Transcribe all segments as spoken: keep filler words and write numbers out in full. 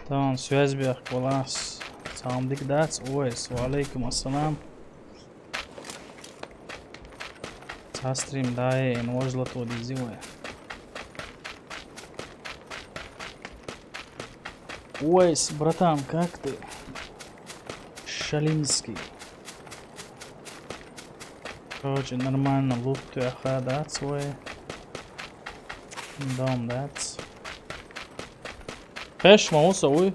Тан связь бехк валас. Салам дик дац, Уайс. Ва алейкум ассалам. Ца стрим дае, ин важлато дизи вай. Уайс, братан, как ты? Шалинский. Короче, нормально лут тӀехьа дац вай. Дом дац. Кхеш ма вуса вуй?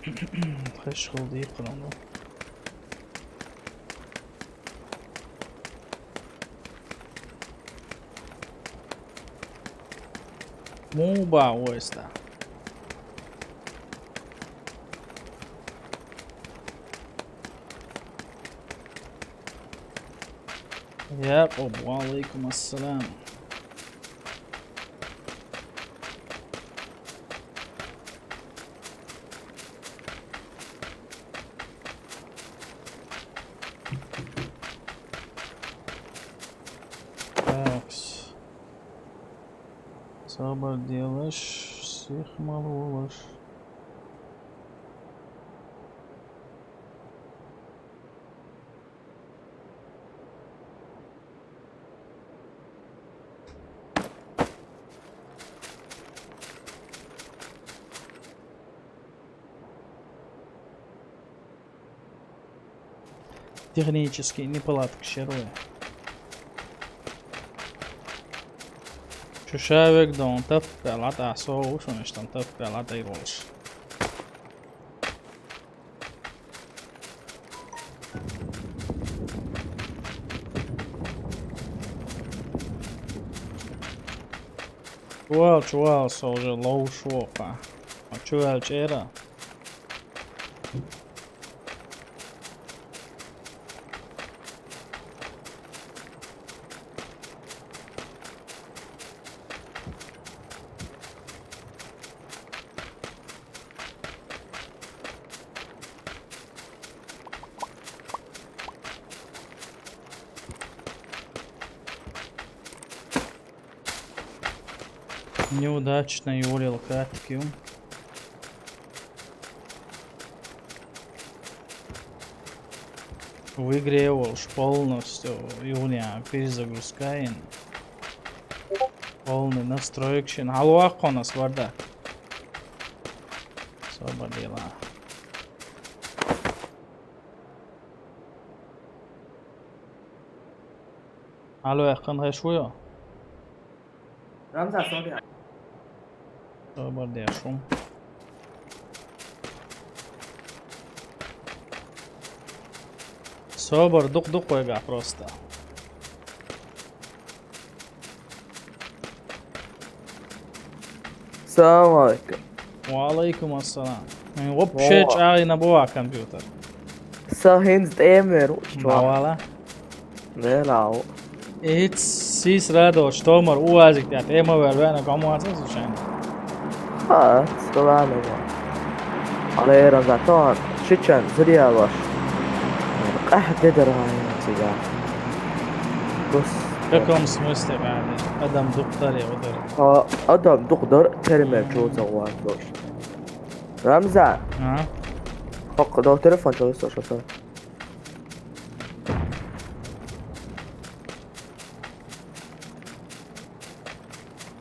Кхеш хул дийхъана ву. Муба вуйста. Якъуб, ва алейкум ассалам. Такс. Сабар делаш, сихмалулаш. Технический неполадкаш яр вай. Шу ша вегдан таппа латӀа со, ушунаш тан таппа латӀа йолаш. Чувал, чувал, со уже лоу шуо кха. А чувал чера. Неудачно йолийла катки. В игре волаш полностью юлия перезагрузка ин. Полный настройкаш ин. Хьалваккхонас варда. Собар дела. Алло, яххан хеш вуй? Рамзан, собар. Собар деш ву. Собар дукха-дукха вайга просто. Салам алейкум. Ва алейкум ассалам. Ин вообще чӀагӀйина бу вай компьютер. Са хӀинца тӀема вер ву, чувал. Ма вала. Велав. Иц сис радош, томар уазик тӀа тӀема вер вена гамуаца случайно. Ха, скалана ва. Алера затон, шичан, зря ваш. Къахь дедар вай цига. Гос. В каком смысле, гӀали? Адам дукха дар я, удар. А, адам дукха дар, термер чу цагъуан дош. Рамзан. А? Хокъ, до телефон чу со, шо со.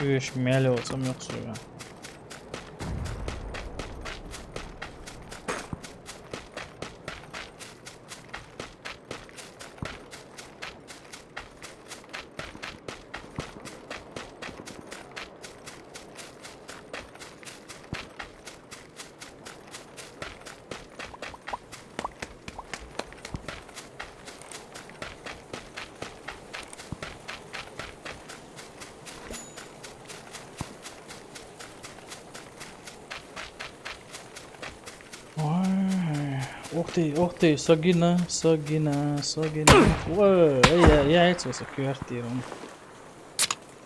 Уьш мел йоцам йокхуьйтуьйтуьйту. Ой, ух ты, ух ты, со гина, со гина, со гина. Ой, я, я, я, это со квартиру.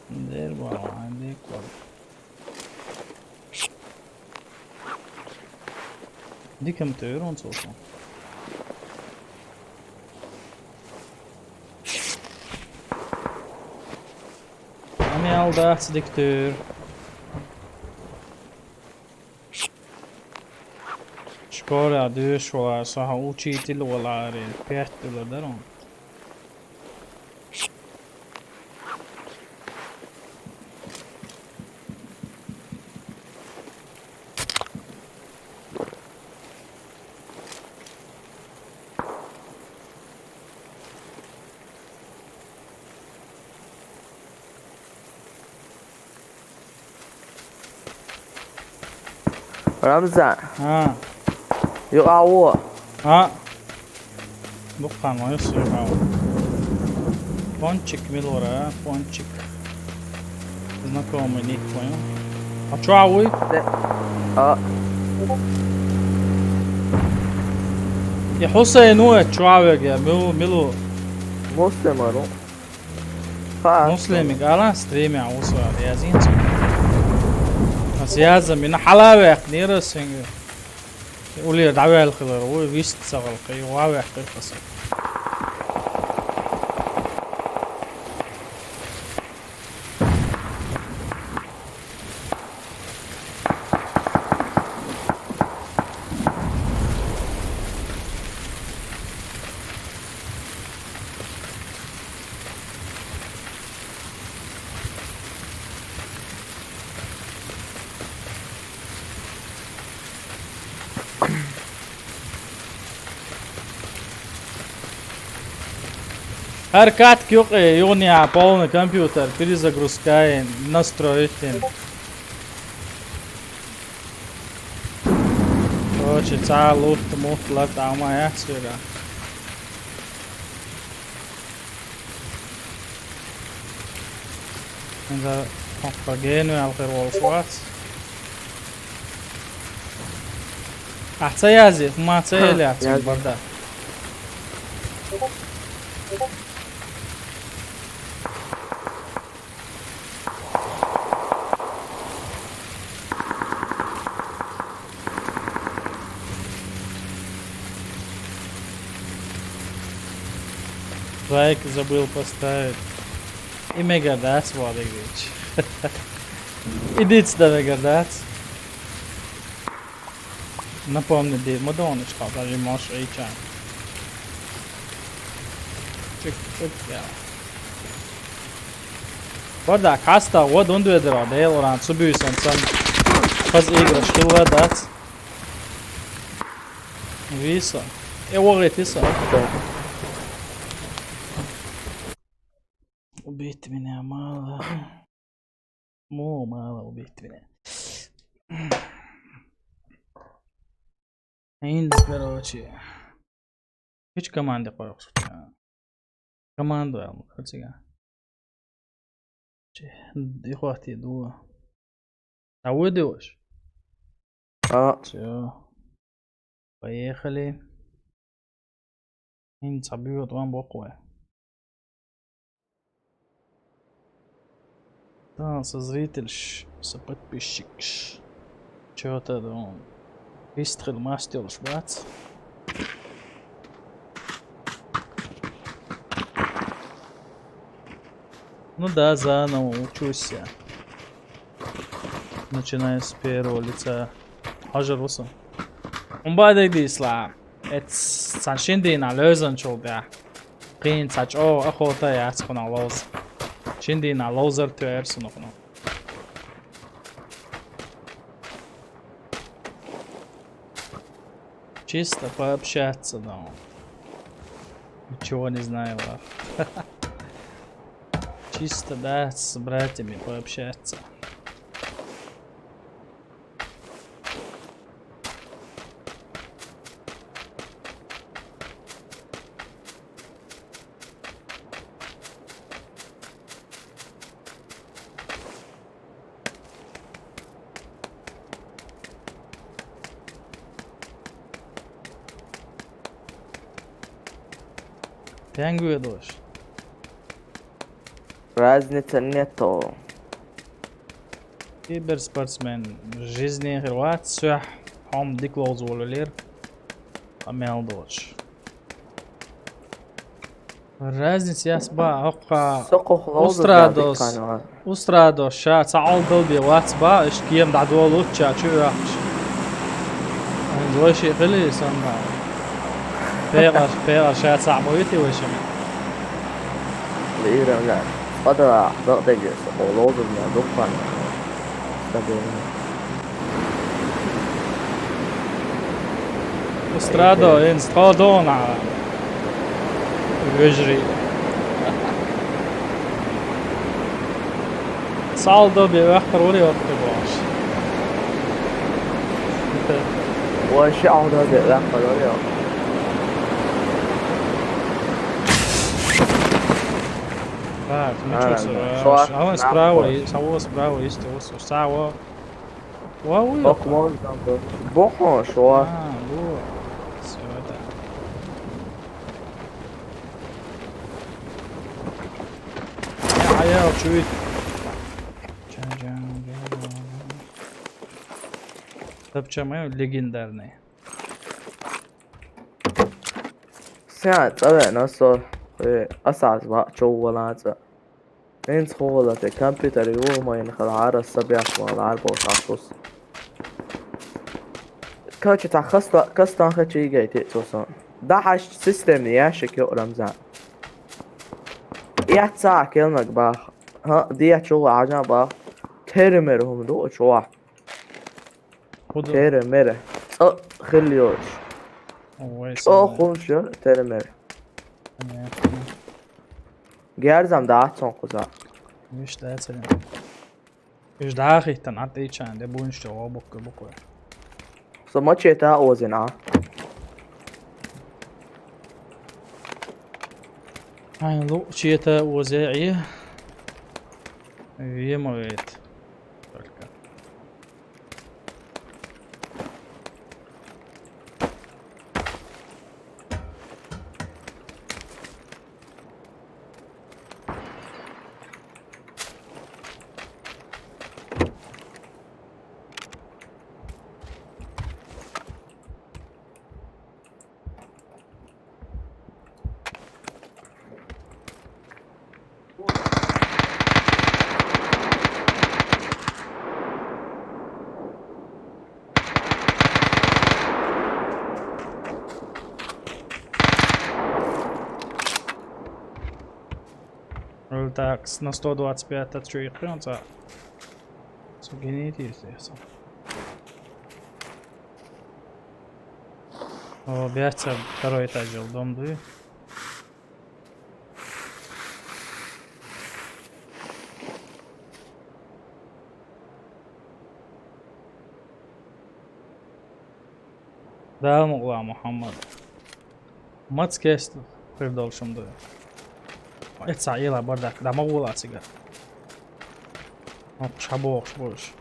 Дер бала, дер квартиру. Дикам тойрон цо. Ами алдац дик тойр. Школе дуьйш валар, со хьан учитель валаре, пять дулар дар он. Рамзан. А. Юкъа ву. А. Дуккан ма юсу юкъа ву. Пончик милора, пончик. Знакомый ник понял. А чё а вы? Де. А. И Хусейн у, чё а вы, милу, милу. Муслим ару. Муслимига ала стримя усвар язинца. Ас яза мина хьалавехк нира сенга. Улир давел хилар, у вист сагал кай, ва вехк кай хаса. Хьар катка юкъе, югъни а полный компьютер, перезагрузка, настроить. Короче, цхьа лут, мут, лат, ама яц вера. Инза хоккхо гену алхир волуш вац. Ахьа ца язи, хӀума ца Ха, ели ацун язи. Барда. Лайк забыл поставить. И мегадац, Владик Ильич. Идите до мегадац. Напомни, Диму Доночка, даже можешь и чай. Чик, чик, я. Барда, каста, вот он две дра, да, Лоран, субюй сан, сан. Хаз игра, шкила, дац. Виса. Э, вогы тиса. Убить меня мало. Му мало убить меня. Инс, короче. Хич команды къоюкъ. Команду я, короче. Чи, и хватит дуа. А вы даешь? А. Всё. Поехали. Инца бьёт вам боквы. Та, са зрительш, са подписчикш. Чё-то да он. Вистхил мастёрш бац. Ну да, заново учусь я. Начиная с первого лица. Хажар вуса. Умбадег дисла. Эц сан шиндина лёзан чулда. Кин сачо охота яц куна лоз. Шиндина лозар тюэр сунукну. Чисто пообщаться, да. Ничего не знаю, ва. Чисто, да, с братьями пообщаться. Тенгуе дош. Разница нету. Киберспортсмен жизни хир вац, сёх хьом дик ловза волалер. Амел дош. Разница яс ба, хӀокха Сокъух ловза устрадос, диккан ва. Устрадос ша ца алдал бе вац ба, иш кем дӀадолучча чу вахча. Ан Вай ши хили санна. Пегаш, пегаш ша цаӀ ма вити вай ши. Лира, ла. Фада, бакъдеги, со, олозу, ла, духфан. Стабилно. Эстрадо, эн страдона. Вежри. Салдо бе вахтар ури вахтар бош. Вообще алда бе вахтар ури вахтар. Так, ну А, чё, да. Сава, Шо, а вон на справа, пол. И-, сава справа есть, вот, сава. Ва, уй, Ох, вон там был. Бохо, шо? А, вот. Всё это. Я, а я чует. Чан-чан-чан. Топча мы легендарный. Сян, цӀа веана со, э, асас ва, чов валан цӀа. Энц ховала те компьютер ювма ин хала ара сабяш вала ар бош асус. Короче, та хаста, кастан хачи гайти цосон. Да хаш системный ящик ё Рамзан. Я ца келнак бах. Ха, дия чула ажан бах. Термер хум ду чула. Худа. Тере, мере. ЦӀа хил йоч. Ой, ЦӀа сама. Хунш йо, тере, мере. Понятно. Герзам да цон куза. Виш да цен. Виш да хитан, а ты чан, де бунш чо, о, буква, буква. Со мачете озина. Ай, лу, чета озе, и. Вемовет. Только. Так, с-, на сто двадцать пять отчу и хрен за. Сугинити, естественно. О, бяца второй этаж жил, дом, да? Да, мукъла Мухаммад. Мац кест хир долшум да. Эца ела бардак, да ма вула цига. Ох, шабохш больше.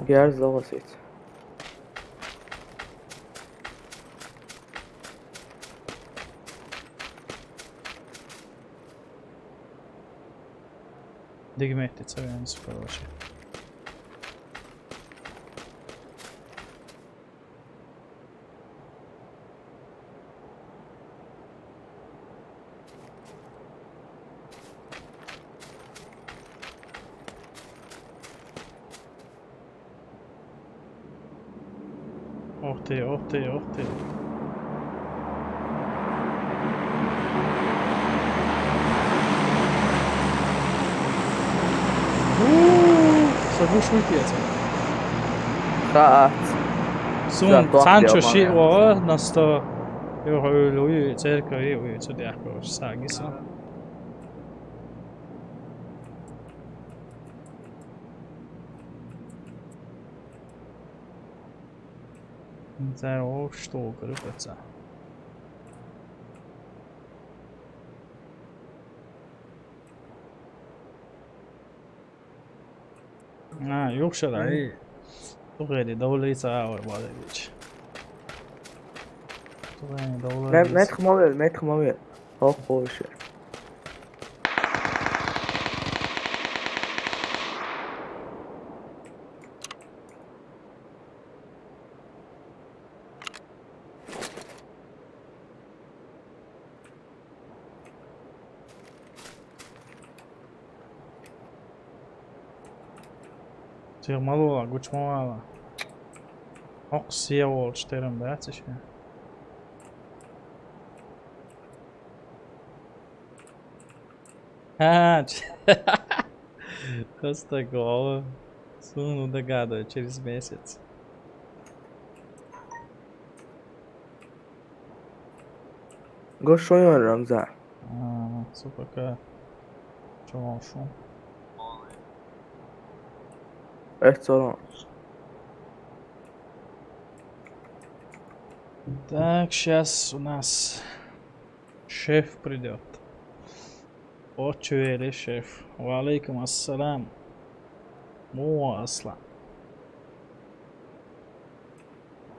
Герз логосит. Дигмете цавянс, короче. Ух ты, ух ты, ух ты. Ууу, сагушуйтеца. Хаат. Сун, Зато санчо ахтел ши момент. Вова, на сто. Его уйцерка и уйцудяхко сагиса. Зай, о, что, группаца. А, юхшара, ай. Тугери, довлица, авар, бадевич. Тугери, довлица. Мет хмавел, мет хмавел. Ох, хорошо. Сигъмалула, гучмалула. Хьокху се волчу терам бац иша. ХӀа, ч-, хӀа стаг ву. Суна дагадой через месяц. Го шо йойн, Рамзан? А, со пока чу вон шу. Эццо. Так, щас у нас шеф придёт. Очвели шеф. Ва алейкум ассалам. Муха, Аслан?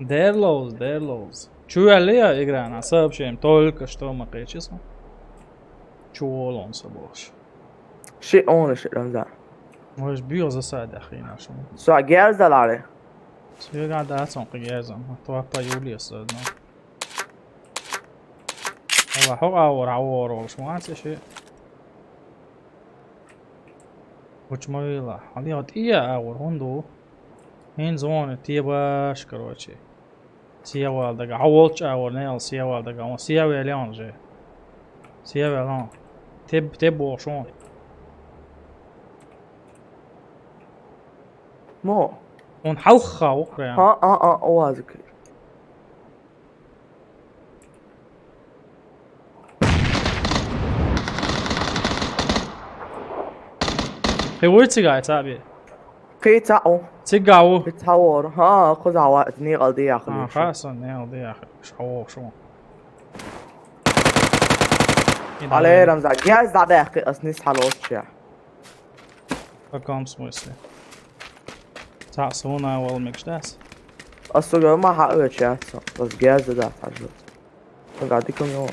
Дер ловза, дер ловза. Чу ваьлла я играна, сообщение только что ма кхечи со. Чу волун со бохуш. Ши он ши, Рамзан. Вайш био засада хина шун. Со герзаларе. Сига да сон герзан. То по Юлия садна. Ала хьо авор, авор волуш ма ца ши. Вуч ма вила. Хьан я тӀе авор, хӀун ду? ХӀин зоне тебаш, короче. Севал дага, хьо волчу авор, нел севал дага, хьо севел ян же. Севел он. Теб, теб бохуш он. Мо? Он хьалха ву прям. А, а, а, уазик. Кхин вуй цигахь цхьаъ бен? Кхин цхьаъ ву. Цигахь ву? Кхин цхьаъ ву. ХӀа, кхузахь вац, некъал дехьа хилла. А, хьасан, некъал дехьа хилла. Хьо вохуш ву. Алей, Рамзан, герз дӀадаьккхи ас нис хьалоцучехь. В каком смысле? Цхьаъ суна вала мегаш дац? Ас суга ма хьаоьцуш яц со. Ас герз дац хьажа. Суга дика ма йо.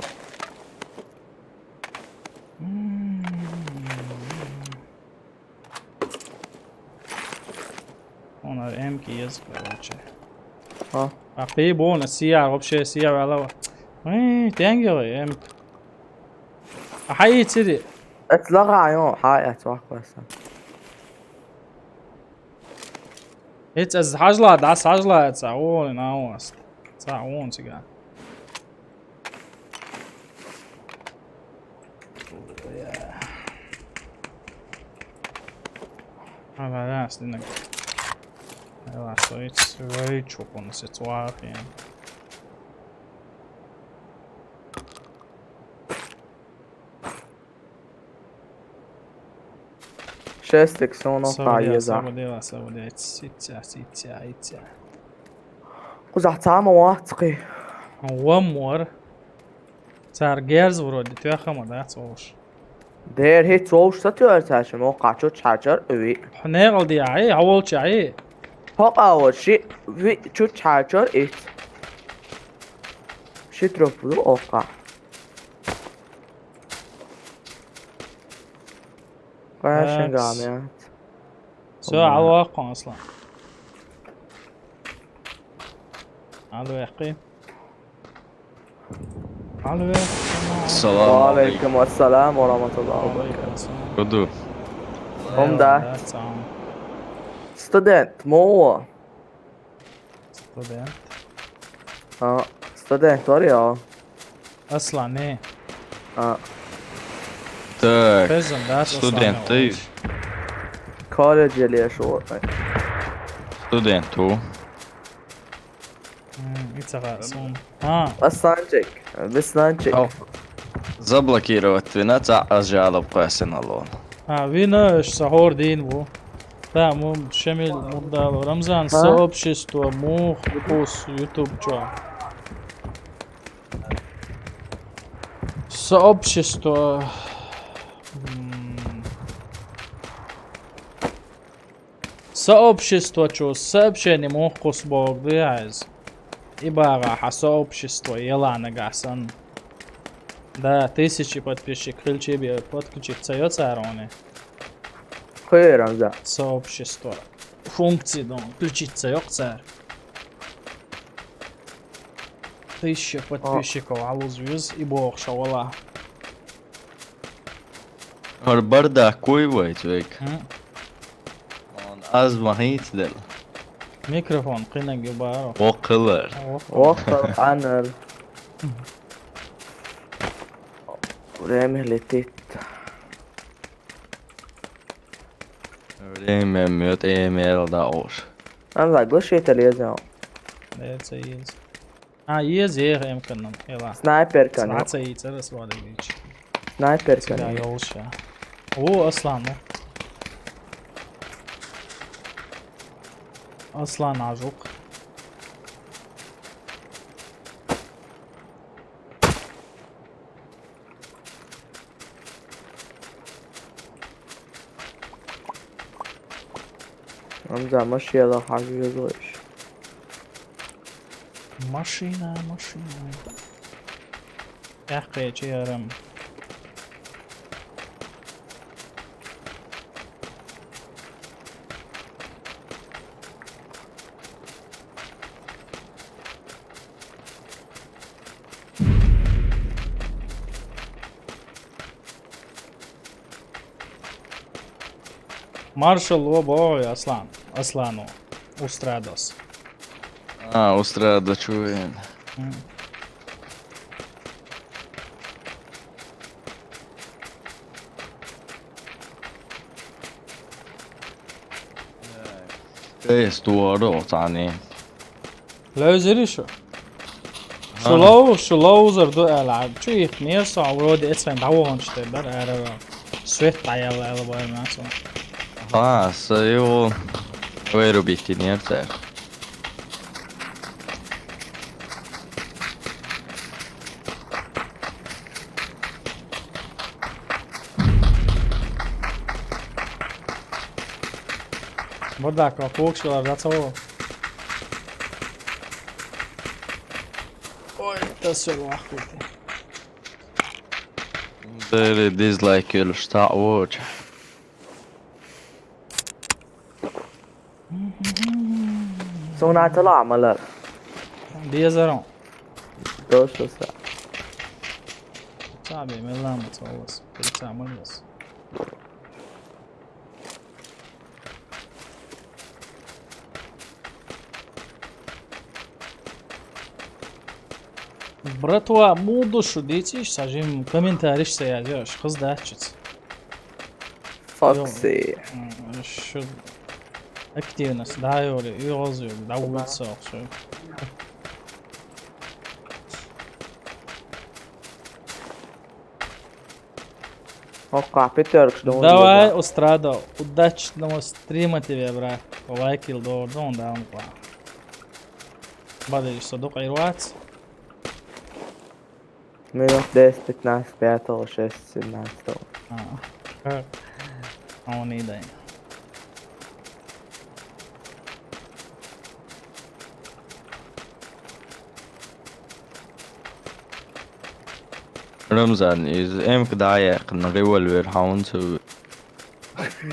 Хьуна М-ки еза, короче. А? А кхин бу хьуна сиа, вообще сиа ваьлла. Ой, тенге вай, М. А хьаийцири? Эц лагӀа йо, хьа эц ваккхаса. Эц аз хьажла, дас хьажла, ца вон, на васт. Ца вон цига. Ала, ала, стинаг. Ала, стоит, вай, чукун, се цуахин. Шестик, суна кхаа еза. Савдела, савдела, савдела, ицця, ицця, ицця. Кхузахь цхьа а ма вац кхин. One more. Цара герз вроде тоьхна ма дац вовш. Дера хӀетта вовш ца тоьар цаьршимма, кхаа чу чхьачар а ви. Хьо некъал диахьа, хьо волчу ахьа? Хьо къа волчу ши ви чу чхьачар итт. Ши труп ду оккха. Къаьшин гамият. Всё, алва кхун, Аслан. Алва яхкъи. Алва. Салам алейкум. Ва алейкум ассалам ва рахматуллахи ва баракатух. Куду? Хьумда? Студент, мо. Студент. А, студент вара, я? Аслан, не. А. Так, студент ты? Колледже леш, вот. Студент ву. М, и ца хаьа суна. А. Асланчик, Бесланчик. Ау. Заблокировать вина, цхьа а жалоб кхоьссина луна. А, вина, аша ца хӀора дийна ву. Та, мо Шамил мурдало. Рамзан, сообщество муха кхуссу YouTube чохь? Сообщество. М. Сообщество чу сообщение муха кхуссу бохург ду хьайза? И бахахь хьан сообщество яла нагахь санна. Да, тысячи подписчик хилчий бен подключиться йо цара хьуна. Кхерам за. Сообщество. Функция дон, включиться йо-кх цара. Тысяча подписчиков хьалуз веза, и бохуш хьо вала. ХӀара бардак куй вайца вайга? Хм. Аз ма хӀинца делла. Микрофон кхинаг ю бара. Вокхилар. Вокхал анар. Время летит. Время мёт эмел да уж. Анза, глушитель езем. Эца из. А, из ех эмканам. Эла. Снайпер кан. Саца и церас вадагич. Снайпер Сюда кан. Ёлша. О, Аслан, ну. Аслан ажук. Анза, машина хажу езлыш. Машина, машина. Яхкъе чиярам. Маршал ло бой, Аслан. Аслану. Устрадос. А, устрада чуен. Эй, стуаро, тани. Лоузери шу. Шу лоу, шу лоузер ду аьлла. Чу их нерсо, вроде эцвен давончте бар, ара. Свет таял аьлла бар мясо. А, саё. Вырубить нерсо. Бурдак, а кукшула зацо. Ой, это всё лахуйте. Дери дизлайк юлш та уч. Суна тала амалар. Дезерон. Дош уса. Цаби мелам цолос. Перца мэлос. Братва, муду шу дициш, сажим комментариш са язёш, хыз датчиц. Фокси. М, шу активность, да, ёли, югъаз ёли, да, улица, охшо. Окка, пятёркш да. Давай, Устрада, удачного стрима тебе, брат. Лайк ил дор, дон, да, он ква. Бадыш, садук айруац. Минут десять, пятнадцать, пятого, шесть, семнадцатого. А. Он и дай. Рамзан, из эмкдаякъна револьвер хьаунцу.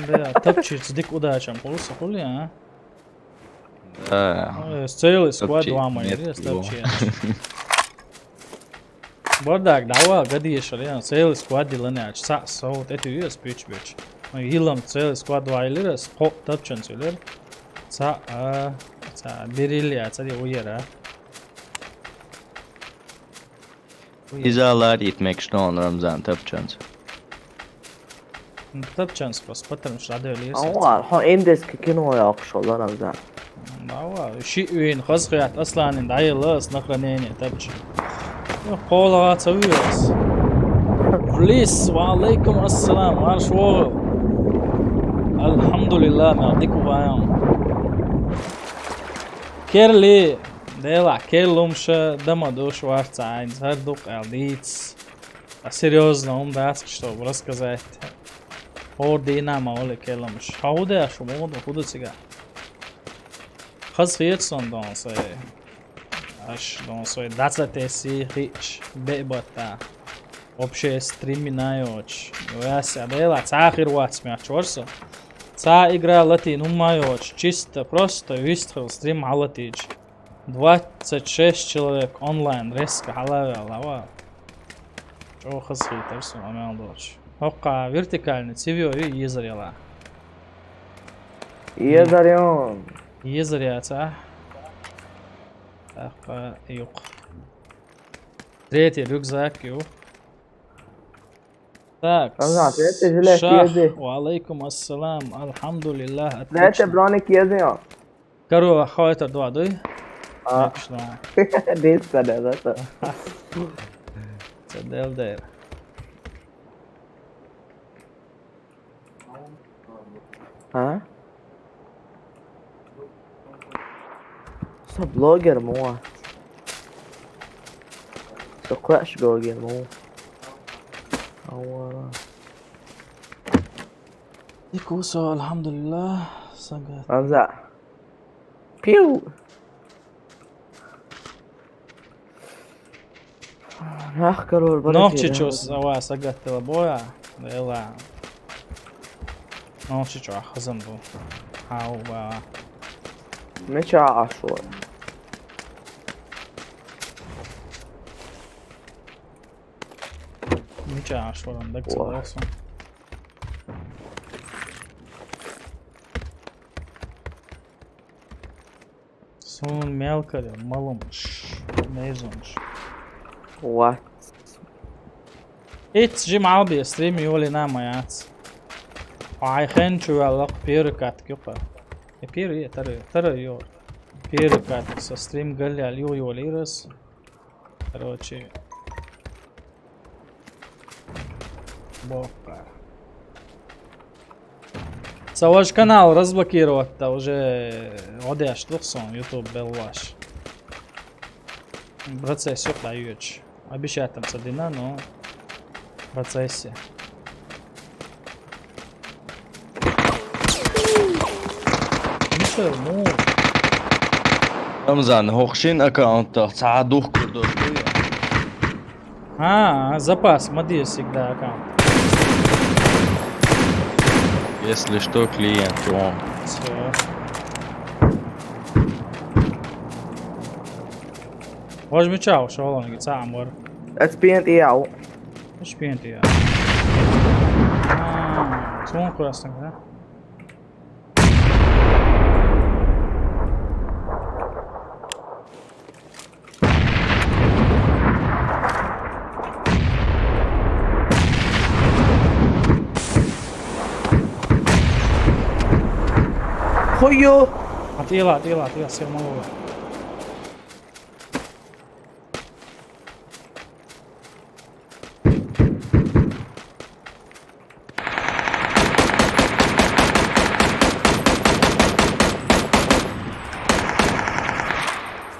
Да, тапчирц дик удачам, полса хули, а? Да. Ой, целый сквад Тапчи вама, нет я его. тапчи. Бардак, давай, гадиеш, я, целый сквад диланяч, са, со, вот это вес, пич, пич. Ой, илам целый сквад вайлерас, ко тапчан целер. Са, а, са, берили, а, са, де уера. Изалар итмек штон Рамзан тапчанц. Тапчанц просто, потому что адели. Ава, хо эндески кино яхшы, Рамзан. Давай, ши уин, хазхият, Асланин, дайылас, на хранение, тапчи. Ё, кола цавирас. Влис, ва алейкум ассалам, марш вогъу. Алхамдулилла, ма дику ваям. Керли, дела, керлумша, дама душ варца, айн, зардук, алдиц. А серьёзно, ум дац, чтобы рассказать. Ордина ма оли керлумш. Хауда, шумоду, худа цига. Хаз хиет сон дон сай. Аш дон сай дацатеси хич бебата. Вообще стриминайоч. Вася дела цахир вац мяч ворсо. Ца игра латин умайоч. Чисто просто вистхил стрим алатич. Двадцать шесть человек онлайн резко халавел, ава. Чо хаз хиетер сон амел доч. Хокка вертикальный цивио и езарела. Езарён. Езар яц, а? Тахпа юкъ. Третий рюкзак ю. Так. Рамзан, третий жилет Шах. езди. Ва алейкум ассалам. Алхамдулиллах. Знаете, Отлично. Броник езди он? Коро, хавайтар дуа дуй? А. Отлично. Десять да, да. Цадел дер. А? Со блогер мо. Со квеш блогер мо. Авара. Икусо, алхамдулиллах. Сага. Рамзан. Пиу. Нах, король, Нохчичус ава сагаттала боя. Вела. Нохчичу ахазан бу. Хау ба. Меча ашур. Мича ашуран дак Ва. Цалосон. Сун мелкаре, малумш, мезунш. What? Ит жим алби стрим юли на маяц. Ай хен чуялак первый катки юха. Э, первый, э, второй, второй ю. Первый катки со стрим галли аль ю юли раз. Короче. Бокка. Са ваш канал разблокировать-то уже одеш тухсон YouTube белваш. Процесс юха юч. Обещать там садина, но в процессе. Мишер, ну. Рамзан, хохшин аккаунт, ца дух курдуш. А, запас, моди всегда аккаунт. Если что, клиент, он. Всё. Возьми чау, шолон ги цамор. Experience яу. Шпиент я. А, сун красный, да? Хойо. Атила, атила, атила, сел мало.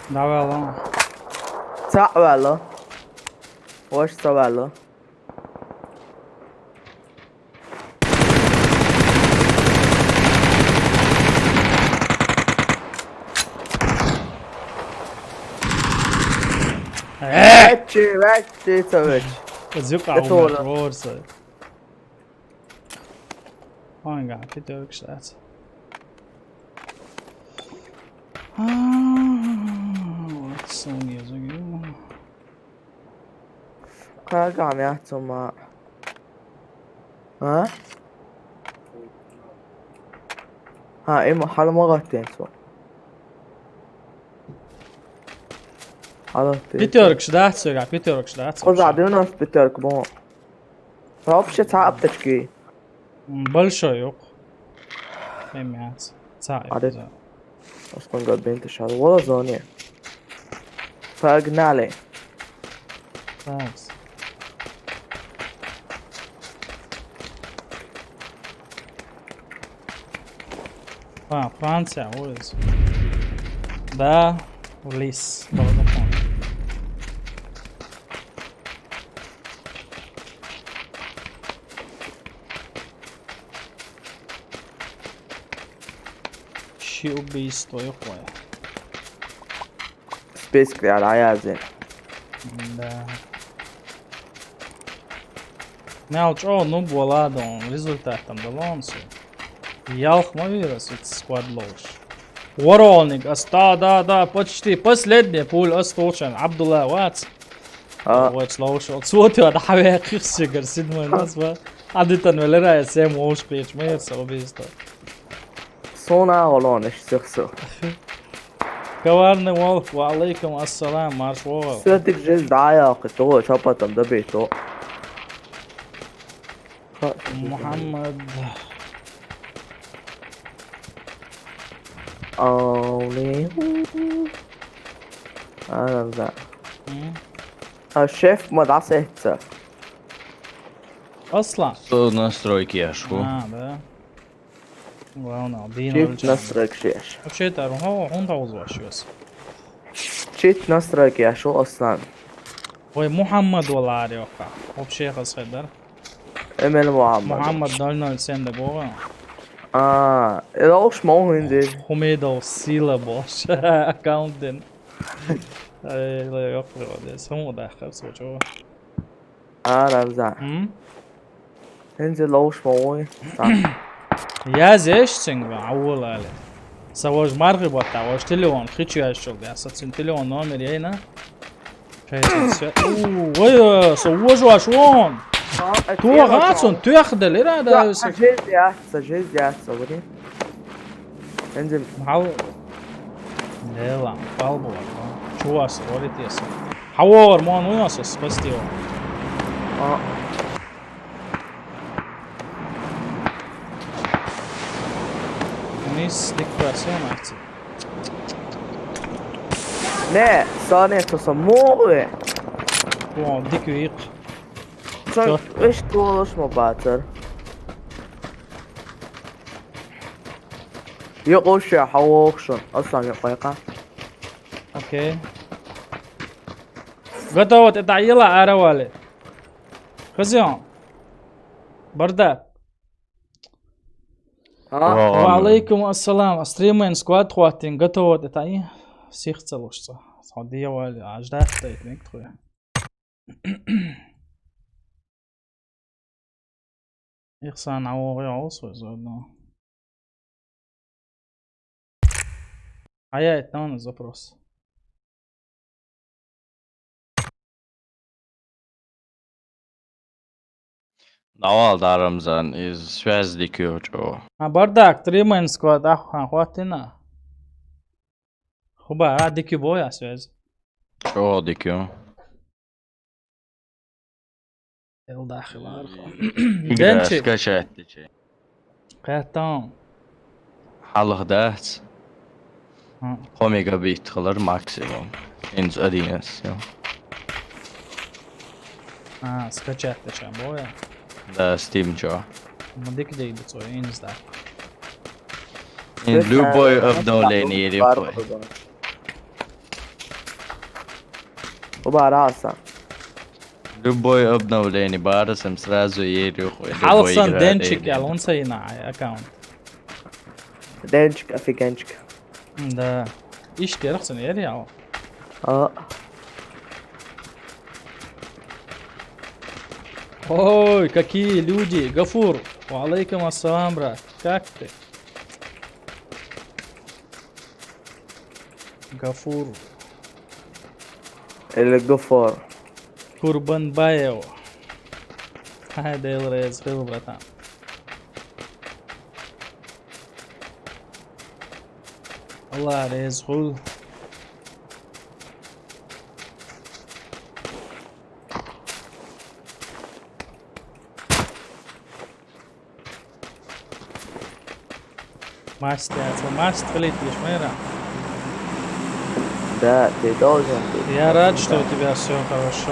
Давай, ладно. Цавало. Ош цавало. Э! Вечи, вечи, цавеч. Зюк Это аумер оно. Ворса. Ой, га, пятерка считается. А, вот, Sony я загрел. Кагам я цума. А? А, има халма гатен цу. Алло, ты. Пятерка считается, га, пятерка считается. Куда девяносто пятерка бо. Вообще ца аптечки. М, большой юк. Эмяц. Ца А, да. за. Оскон габин ты шал. Вола зоне. Погнали. Так. А, Франция, улица. Да, в лис. Балдакон. Ши убийство, ёхуя. Список я раязин. Да. Мял чо, ну, боладон, результат там далонсу. Ялх ма вирус, это сквад лош. Воронник, оста, да, да, почти последняя пуль остолчен. Абдулла Вац. А, Вот, слушай, вот смотри, а давай я кирси, говорит, седьмой нас, ва. А ты там велерая, семь уж печь, мы все убийство. Суна гӀолонаш сихсу. Коварный волк, ва алейкум ассалам, марш вогӀал. Всё-таки жизнь дӀаяхъи, то, чапатам дабейто. Мухаммад. Аули. Арамза. М? А шеф ма дӀасехца. Аслан. Со настройки яшку. А, да. Главное, дин Чит алча. Настройки шеш. Вообще-то, хо, хун тавуз вашуас. Чит настройки яшу, Аслан. Ой, Мухаммад валари оха. Вообще хас хайдар. Эмел Мухаммад. Мухаммад ноль ноль семь да бога. А, это уж могу индир. Хумедов сила бош. Аккаунтен. Ай, ла ёх, ла, ла, суму да, хар сочо. Арамза. М? Энзи лоуш ма ой. Язеш сен ва, аулали. Са вож маргъи бата, вож телефон, хичу яшчул, я са цин телефон номер яйна. Чай цин свет. У, ой, со вож ваш вон. Туа гацун, туях дел, ира да. Са жез я, са жез я, са ври. Энзи. Мал. Лела, пал була. Чуваш, вори тиеса. Хавор, мон уйнаса, спасти его. А. Низ дикпарсион ахти. Не, сане то са мове. О, диквик. Сон иш толош ма батер. Йо, оше, хавокшон. Асан, йо, пайка. Окей. Готово, это ела аравали. Хозяин. Барда. А? Ва алейкум ассалам. Стриминг сквад хватин. Готово, это и сих целушца. Садия вали. Аж да стоит, ник твоя. Ихсан, а о, я, о, свой заодно. А я это, наверное, запрос. Навал дарамзан из связь дикио чо. А бардак, три мэн сквад, ах, хан, хватина. Хуба, а, дикио боя связь. Чо дикио? Эл дахил архо. Игра Денчик. Скачать тече. Катон. Халах дац. Ха. Хо мегабит халар максимум. Инз одиннадцать, ё. А, скачать тече, боя. Да, Steam чё. Мудик дейду цо, я не знаю. И любое обновление или хуй. Убараса. Любое обновление, бара сам сразу еду хуй. Халсан денчик ял, он сайна аккаунт. Денчик, офигенчик. Да. Иште рахсан ери ял. А. Ой, какие люди. Гафур. Ва алейкум ассалам, брат. Как ты? Гафур. Или Гафур. Курбанбаев. Хай, Дейл Рейз, хыл, братан. Алла Рейз, хыл. Мастер, это мастер летишь, мэра? Да, ты должен быть. Я рад, что у тебя всё хорошо.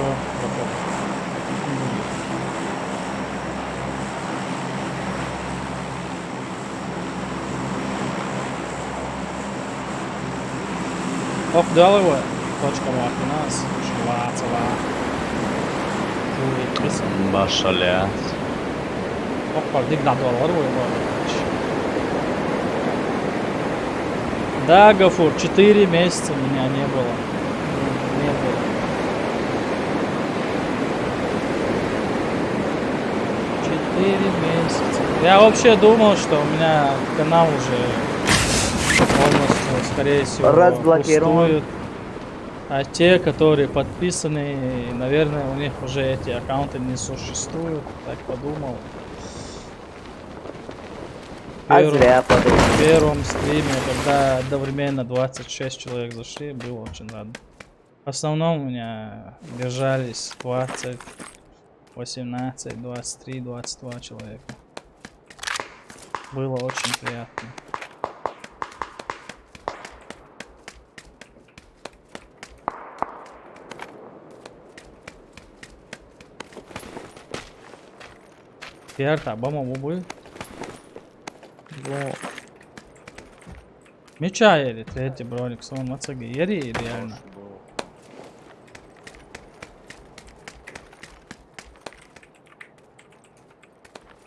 Ох, дал его. Точка махинас. Шла, цела. Машаллах. Ох, пардик надо лор, ой, лор. Да, Гафур, четыре месяца меня не было. Не было. Четыре месяца. Я вообще думал, что у меня канал уже полностью, скорее всего, разблокирован. Пустует. А те, которые подписаны, наверное, у них уже эти аккаунты не существуют. Так подумал. А первом, зря подумал. в первом стриме, когда одновременно двадцать шесть человек зашли, было очень рад. В основном у меня держались двадцать, восемнадцать, двадцать три, двадцать два человека. Было очень приятно. Diğer tabama bu bu. Bu. Меча ели, третий броник, сон мацаги. Ери реально.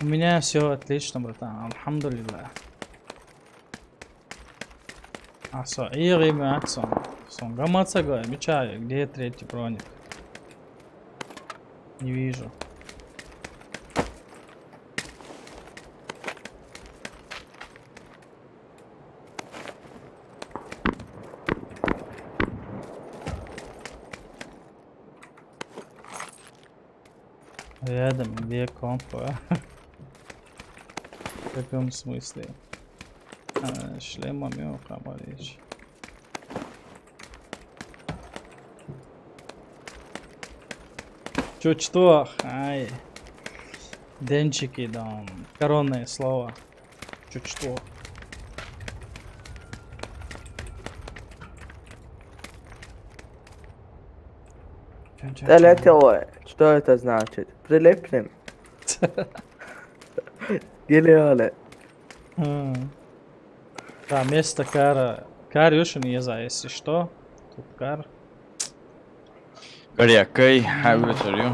У меня все отлично, братан. Альхамдулиллах. А со, и ребят, сон. Сон, гамацага, меча, где третий броник? Не вижу. Рядом, где компа? В каком смысле? А, шлема мёха, Борис. Чё, что? Ай. Денчики, да. Коронное слово. Чё, что? Далеко. Что это значит? Прилипнем. Гелиоле. М. Да, место кара. Кар юшин еза, если что. Тут кар. Garīga, hā, uzveru.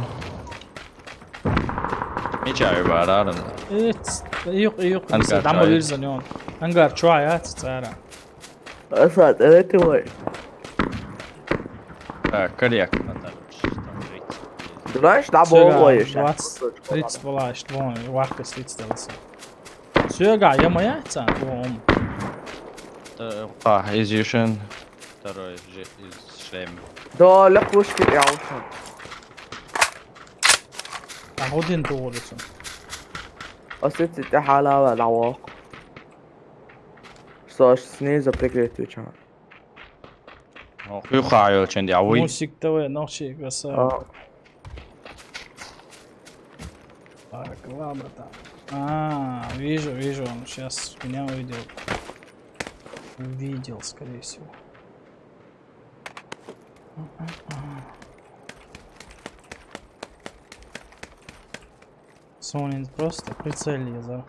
Mīčā jau vārā, ārā. It's, juk, juk, Angār bisa damu čuāja. Virzan, jā. Angār čuāja, jācis ārā. Es atceru, vai. Tā, garīga. Знаешь, да, Сюря, болоешь. двадцать, тридцать была, что вон, вахка сидит, стелся. Сюря, я моя, ца, вон. Tā, izjūšana. Второй же из шлем. Да, لا пушки я ушел. А один туурицу. А с этой ты халава лавок. Что ж, снизу прикрыть вечер. О, хюхаю, чен дявый. Мусик ТВ, ночи, красава. А, Так, ладно там. А, вижу, вижу, он сейчас меня увидел. Увидел, скорее всего. Сонин просто прицелился.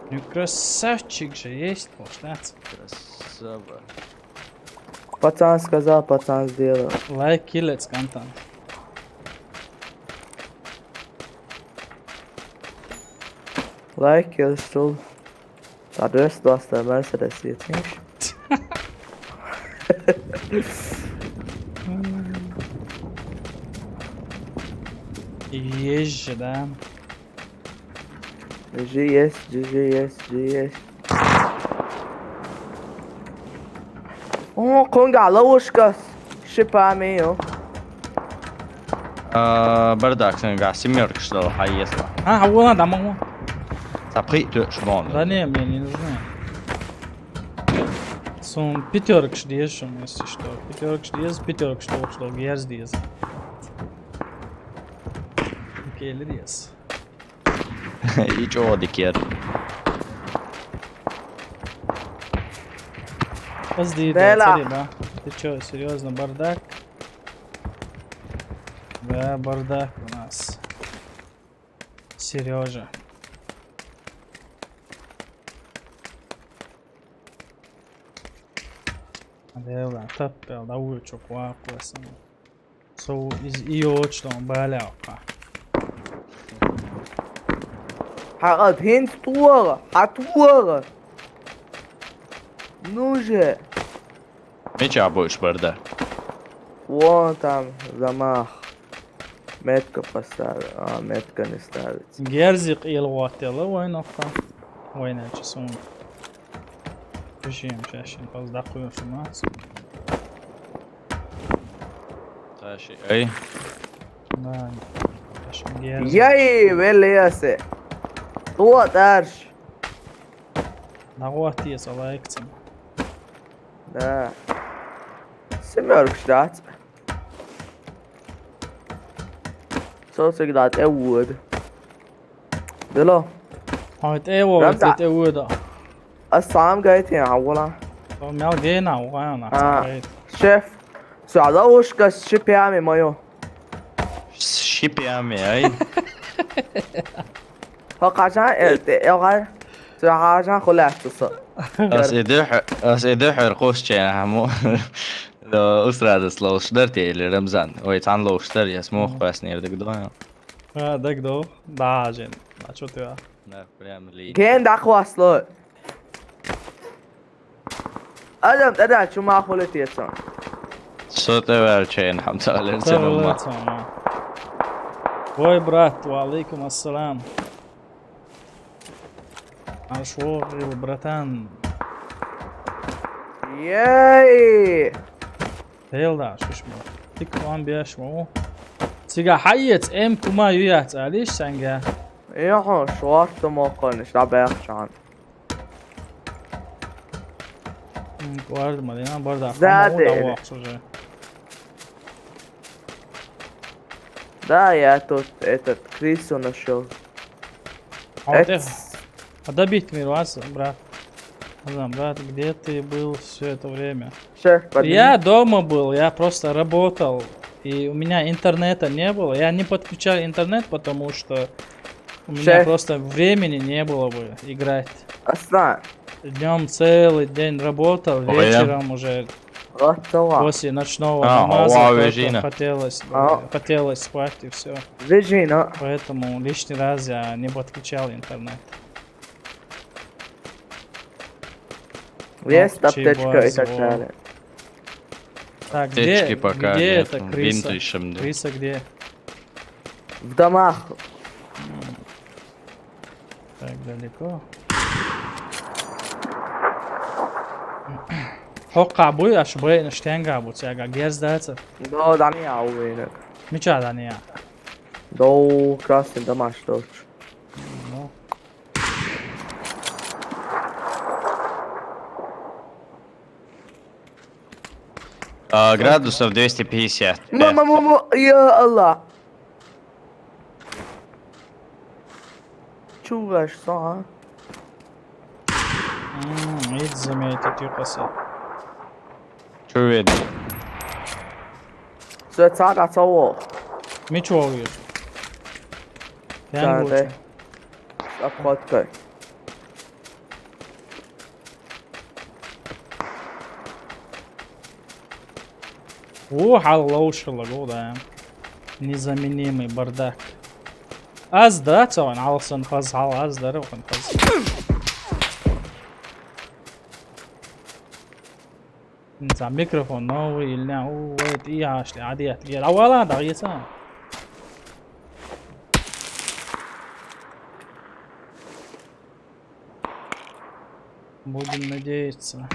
Ну, красавчик же есть, получается. Красава. Пацан сказал, пацан сделал. Лайк, киллец, контент. Лайк я стул. Соответственно, остальное среди сетниш. Есть же, да? G S, G S, G S. О, конга ловушка. Шипами, о. А, бардак, сын, га, семёрка, что ли, хайесла. А, вон она, мама. Сапхи, ты, шмон. Да не, мне не нужны. Сон пятерок что есть, если что. Пятерок что есть, пятерок что, что, герз есть. Окей, лидиес. И чё, дикер? Подожди, Бела. Да, смотри, да. Ты чё, серьезно, бардак? Да, бардак у нас. Сережа. Дела, таппел, да, уличу, куакуасан. Со из иочно баляка. Хагад хин туара, хатуара. Ну же. Меча будешь, бардак. Вон там замах. Метка поставил. А, метка не ставится. Герзик ил ватела, вайнокка. Вайна чи сун. Пишем чашин паз дакуем шумац. Таши, эй. Да. Яй, велеясе. Туа тарш. Нагуатиес алайкцем. Да. Семёркш дац. Со всегда те уд. Дело. Ой, те уд, Рамза. Те уд. А сам гайт я вала. Мел гена вана. А. Шеф. Сюда ушка с шипями моё. Шипями, ай. Хо кажан, э, э, гар. Сюда кажан хулятуса. Ас идэ, ас идэ хэр кос чена хамо. Да, усрада слоуш дар те или Рамзан. Ой, тан лоуш дар, я смог пас не дагдо. А, дагдо. Да, жен. А чё ты, а? Да, прям ли. Ген да хвасло. Адам, да, да, чума хулетецан. Со тэ варчен, хамталер ценулма. Ой, брат, ва алейкум ассалам. Ашо, братан. Ей! Тел да, шишмо. Тик ван беш мо. Цига хайец, эм кума юяц, алиш санга. Йо, шорт мокон, иш да бехчан. М, гвард, Марина, барда. Зады. Хаму да вахт уже. Да, я тут этот крысу нашел. А вот Эц. Эх, а добить мне вас, брат. Не знаю, брат, где ты был все это время? Шеф, подними. Я дома был, я просто работал. И у меня интернета не было. Я не подключал интернет, потому что у меня Шеф. Просто времени не было бы играть. Аслан. Днем целый день работал, Ой, я. Вечером уже Готово. После ночного А, намаза ва, только вежина. Хотелось, А. Хотелось спать и все. Вежина. Поэтому лишний раз я не подключал интернет. Есть Ох, аптечка и так чего далее. Так, Аптечки где, пока где нет, эта ну, крыса? Бинты ищем, да. Крыса где? В домах. Так далеко. Хокка буй, аш бу, эн штенга бу, цяга герз даца. Да, да не я уверен. Мича да не я. Да, красный домаш, точно. Ну. А, градусов двести пятьдесят. Мама, мама, я Аллах. Чугаш, а? М, ид заметит, юкаса. Чё видно? Сё цага цаво. Мичо уйыр. Цага. Обходкой. О, хьал лоушала гу, да. Незаменимый бардак. Аз да, цаван, алсан хаз, хал аз да, рухын хаз. Инца микрофон новый, или не, у, эт, и ашли, адият, гел, авала, да, еца. Будем надеяться.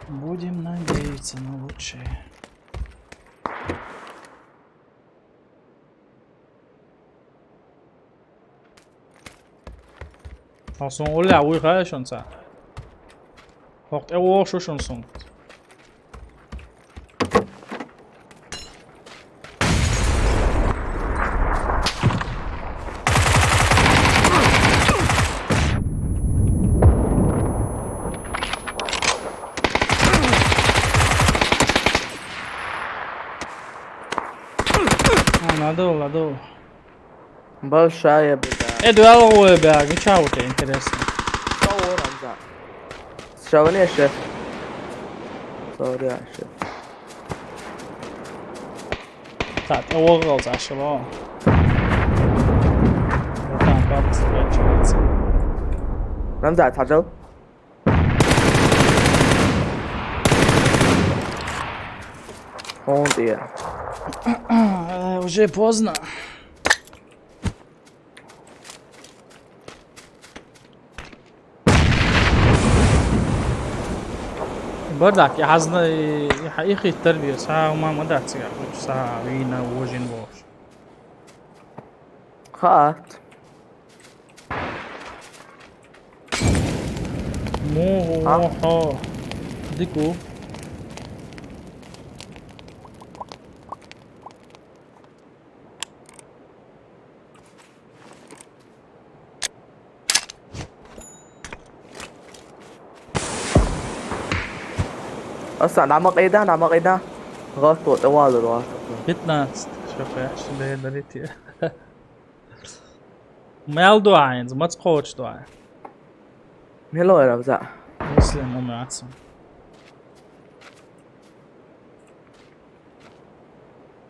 Будем надеяться на лучшее. Ах, сун улля уй хая шунца. Хохт э вошушун сун. А, надо, надо. Большая беда. Э, дуал ой, бля, ну чё у тебя интересно? Что у Рамза? Сравни, шеф. Сори, шеф. Так, э, угол зашел. Вот там, как заканчивается. Рамза, отходил? Фон тӀе. Э, уже поздно. Бардак, я хьазна, я хьа-, и хиттар бир, са ума ма дац, я, са вийна вожин вож. Хаат. Му, А? Хо. Дику. Аса, нама къайда, нама къайда. ГӀатто, тӀе валар, гӀатто. Пятнадцать. Шо хеш, бе, дарите. Мел дуайнз, мац кхочу дуай. Мело Рамза. Муслим, умацу.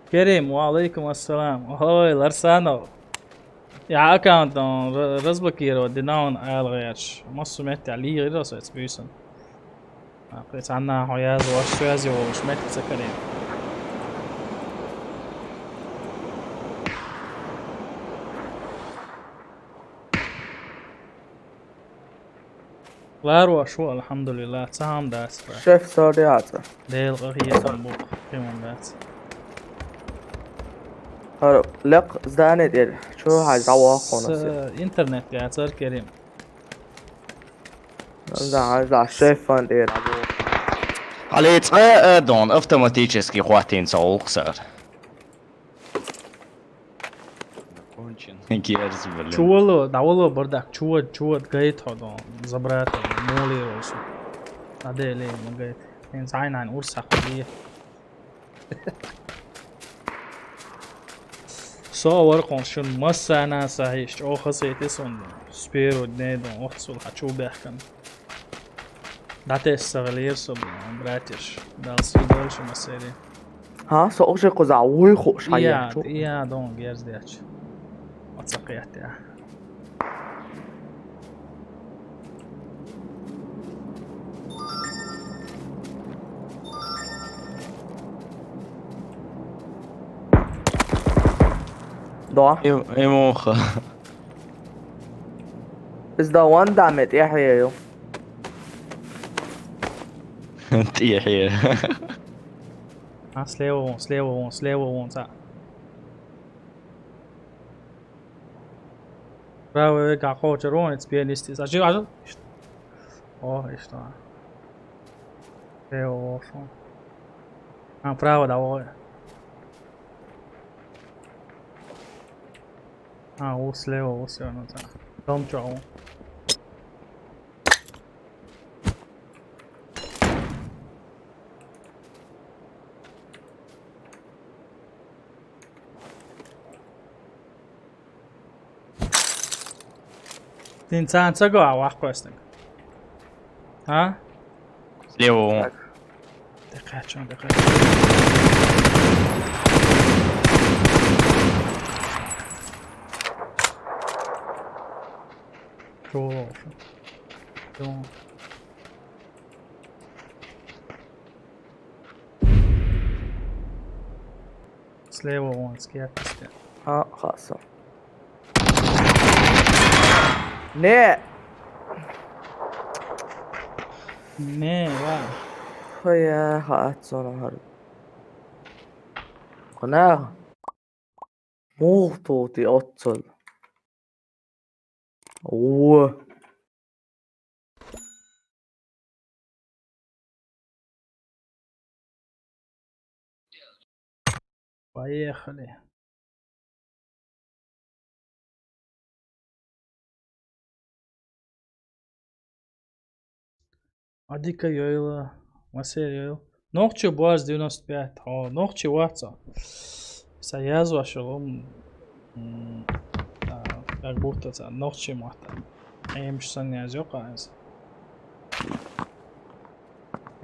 Керим, ва алейкум ассалам. Ой, Ларсанов. Я аккаунт он ра-, разблокировать динаван айлгъяч. Массу метте лигъира со эц буьйсан. А, кхе цхьанна хьо язва, связи волуш метте ца карийна. Ларош ву, алхьамдулиллах, ца хӀама дац вай. Шеф сори ацӀа. Дела къахетам бу, кхин ван дац. ХӀара лекха здание тӀера. Чу хьажа дӀаваххуна С-, се. Интернет яцара, Керим. Да, да, шефан тӀера. Хьале цкъа а дон автоматически хӀоттийна ца гӀуллакх сара. Кончен. Герз, блин. Чувало, дӀавало бардак, чувад, чувад гайт хьо дон, забрата, моли волсу. Аде ле, ма гайт. ХӀинца Ӏайнан урс хьакхале. Со варкъон шун массана сахьиш, чӀоха сайти сон. С первого дня дон, оццул хьачу бехкан. ДӀатесса гӀалер со, братиш. Дала сий дойла шу массери. ХӀа, со уже кхуза вуй хууш хьаен. Ия, чу. Ия, дон, герз дечу. Оца кхетя. Да. Им-, имуха. Иза да ван да ме тӀехье ю. ТӀехье. А, слева вон, слева вон, слева вон, ца. Право век а кхочур вон, эц пианистис. А жи, а жи? О, иштта. Слева вон. А, право да вон. А, у слева, у слева, ну, ца. Дом чё, у? Тин цан ца го а ваккхостинг. А? Слева вон. Так. Дакачан, дакачан. Чё? Чё? Слева вон, скеписка. А, хаса. Не! Не, ва. Хая, ха, цона хар. Кхана. Мух тути оццол. О. Поехали. Адика йойла, Василь йойла. Нохчи боз девяносто пять. О, нохчи ваца. Са язва шулум. М, а, как будто ца нохчи мата. Эм шсан язё кайс.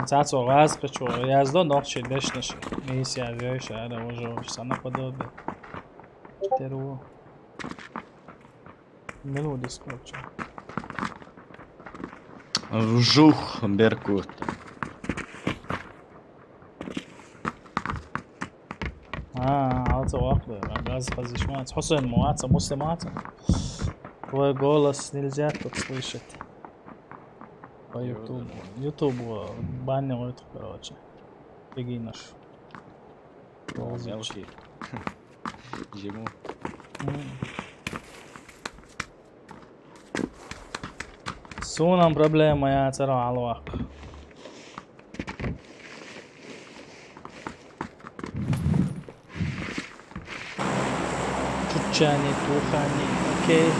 Цацо газ печо, язло нохчи дешнаш. Мисс язё шара уже, уже сана подобие. Четыре. Мелодис короче. Вжух, Беркут. А, алца вахлы. Газ хазишмац. Хусен муаца, муслимаца. Твой голос нельзя тут слышать. По Ютубу. Ютубу баня, короче. Бегинаш. Мелкий. Жему. Сунам проблема я царо алвак. Чучани, тухани, окей.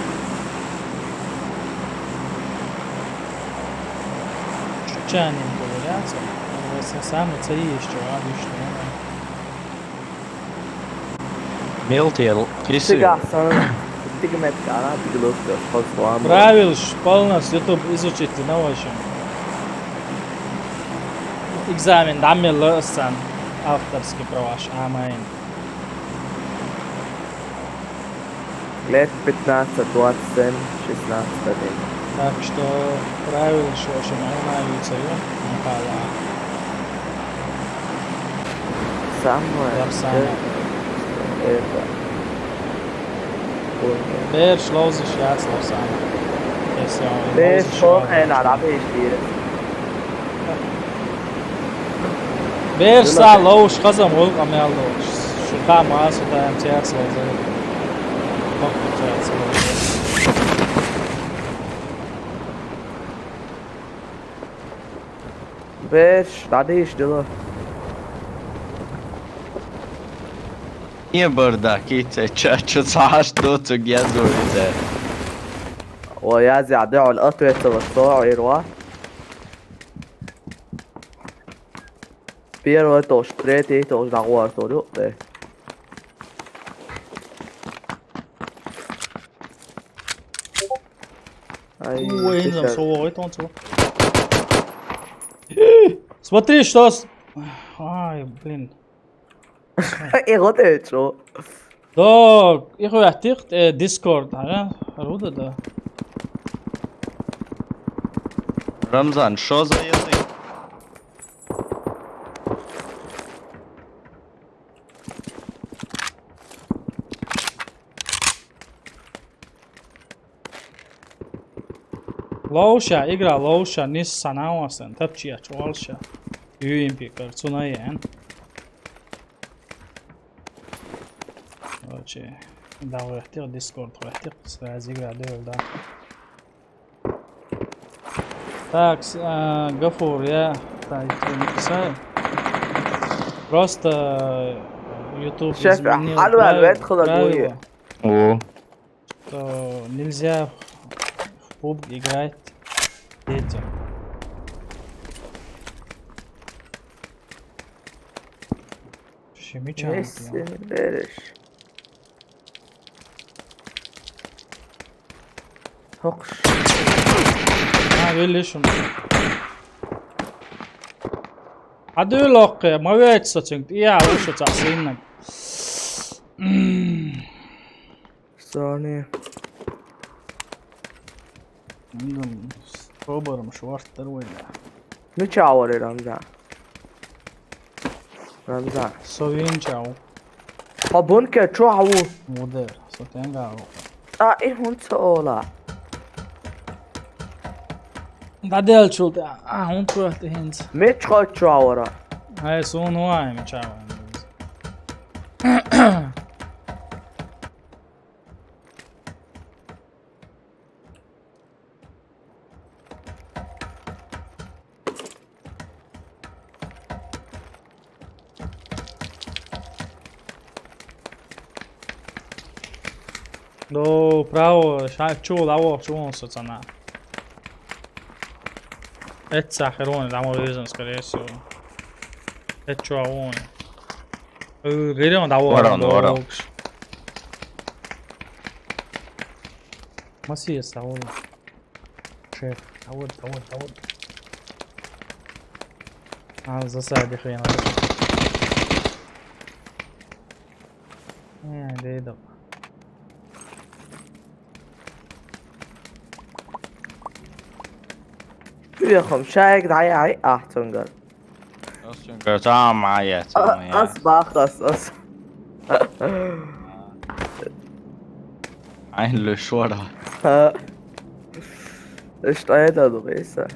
Чучани, говорят, самый цари еще, а, вишню. Мелкий, крысы. Тига сан, тига метка, а, тига лодка, что с вами? Правил полностью YouTube изучите на вашем. Экзамен даммеллы сан авторский праваш, амайн. Лет пятнадцать, двадцать семь, шестнадцать один. Так что правил шошим она юцею, махала. Самое. Лапсана. Это. Помню. Берш ловзыш яц лапсана. Если он Берш ловзыш, шо он хена лапсана. Рабиш дирес. Берш са ловш хазам ол камял ловш. Шута ма, шута МТС ловзы. Бак получается ловзы. Берш, дадиш дило. Не барда, китя, ча, ча, ча, что ты гязуете? О, я зя, да, он ответил, что, ирва. Первый тоже, третий тоже, да, вот, вот, да. Ай, ой, сейчас. Инзам, сова, ой, тон, сова. Смотри, что с-, ай, блин. Э, вот это что? Да, их вяхтихт, э, Discord, ага, руда, да. Рамзан, что за язык? Лоуша, игра лоуша, нис санауасан, тапчия, чуалша. Юимпи, карцунаен. Короче, да, вехтер, Discord, вехтер, сразу игра, да, да. Так, с-, а, Гафур, я, так, не писаю. Просто, э, YouTube изменил правила, правила, О. Что нельзя в пубг играть детям. Шимича. Несин береш. Хокш. А, велишун. Адуй лохке, мавец сочинг. Я, ушу цасиннаг. Сани. М, пробарым шварттар война. Ну чавари, Рамзан? Рамзан. Совин чау. По бунке чо аву? Мудер, сотен гаву. А, и хун цола. Дадел чулта, а, хун цола хинц. Меч хо чавара. Ай, сун уай, меч чавара. До право, ша-, чу лаво, чу он соцана. Эца херон, ламо везен, скорее всего. Эчо он. Э, герон, да, Ворон, ворон. Масия саула. Че, а вот, а вот, а вот. А, засаде хрена. Не, да иду. Бирохом, шайг дай, ай, а, цунгар. Аз чунгар, за, мая, за, мая. Аз бах, аз, аз. Ein lösch oder. Ha. Ist einer da, du weißt ja.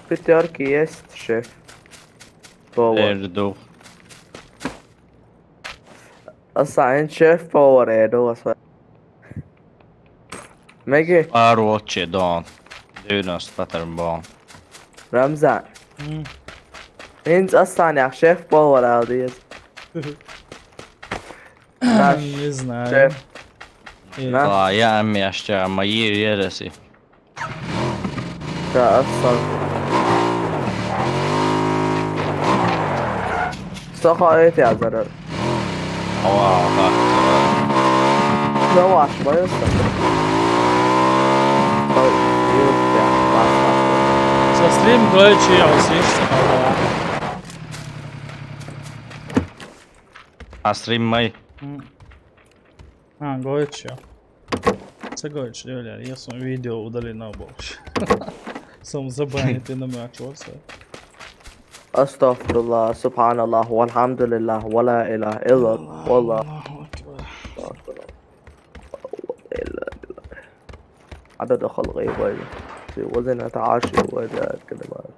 Bitte, Arki, jetzt, Chef. Forward. Er doch. Aztán én Chef Power Edo, az meg. Arroce, don. Dönös Peter Bon. Ramzan. Hmm. Én aztán a Chef Power Edo. Ne znaju. Chef. Na. A, ja, mi jeszcze, ma írj, érezi. De aztán. Szaha öt ezer. Wow, hát. Yavaş, bayılsın. Bak, yürü ya, bas, bas. Sa stream gayet şey alsın işte. A stream mai? Mm. A, gayet şey. Sa gayet şey öyle. Ja sam video udaljen na boš. Sam zabranite na me čvorca. Astagfirullah, subhanallah, walhamdulillah, wala ilaha illallah, wallah. Allahu akbar. عدد خلقه وزنة عرشه ومداد كلماته.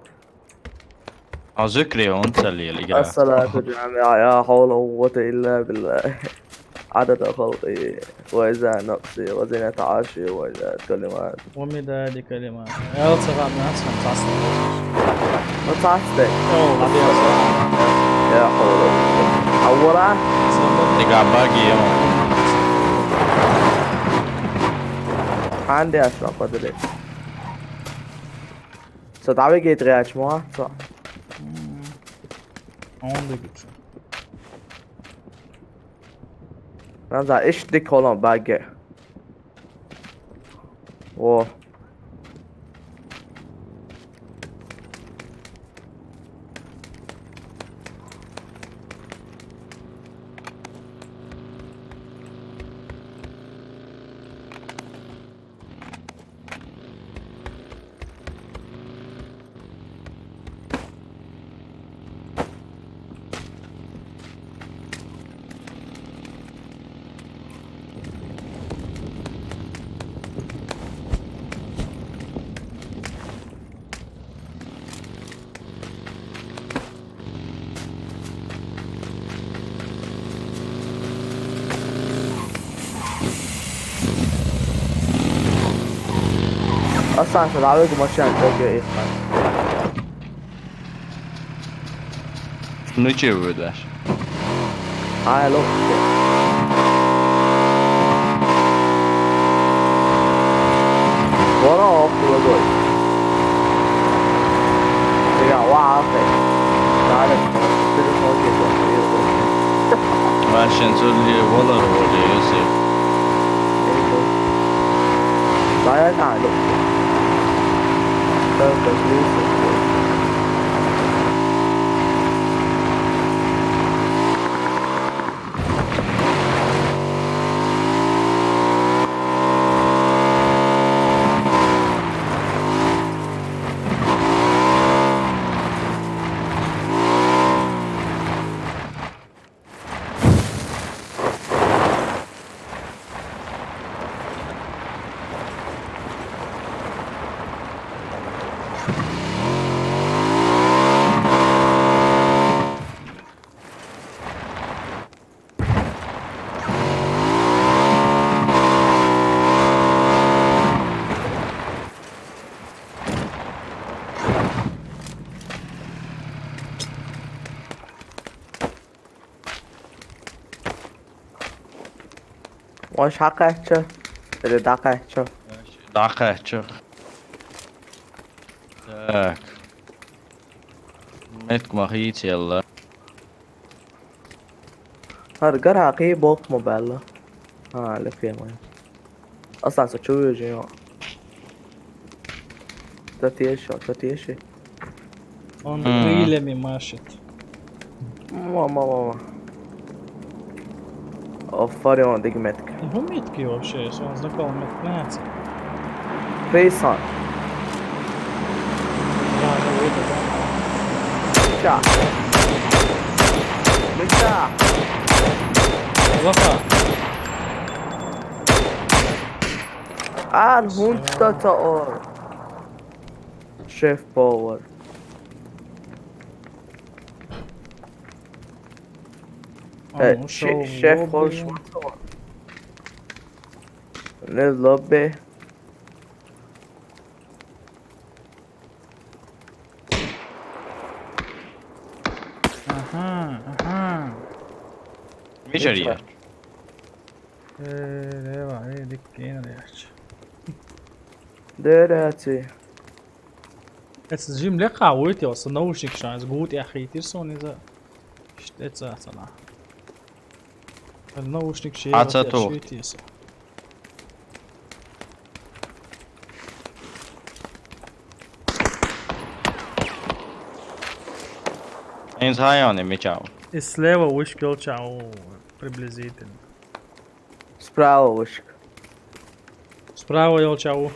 Az ökre on tellel, igra. الصلاة جامعة، لا حول ولا قوة إلا بالله. عدد خلقه وزنة نفسه وزنة عرشه ومداد كلماته. ومداد كلماته. Ja, det var nästan fantastiskt. Fantastiskt. Ja, det är så. Ja, håller. Aura. Det är buggy, ja. Han det är så på det. Så där vi gick rätt små, så. Mm. On det gick så. Ramza, ich dich holen, Bagge. Wo? Aztán se rájuk, most sem tudja éppen. Nincs jövődás. Hello. Van a hapulod. Mivel válték. Várj, tudok, hogy készülök. Versenyző valahol, de ezért. Várj, várj. Töltök, nézzük. Vaš hakača? Ili dakača? Dakača. Tak. Metku ma hiitsialla. Har garaqi bok mobile. Ha, le kema. Aztán se čuju, že jo. Tatiešo, tatiešo. On Mm. Prile mi mašit. Ma, ma, ma, ma. Offari on digi metke. Ja, hon mitkä uopće, se on znakalo met näci. Prisan. Da, da, vidim, da. Mikä? Mikä? Laka. Ään hunta ta or. Chef power. Amo Chef power. Ne lobby. Aha, aha. Mičari. E, leva, e, di kena, dečko. Deraci. Et se žim leka uiti, osa naučnik šans, gut ja hitir son iza. Šteca sana. Naučnik še. Aca tu. Ens hajani, Mičao. I sleva uškjolča u priblizitin. Spravo ušk. Spravo jolča u.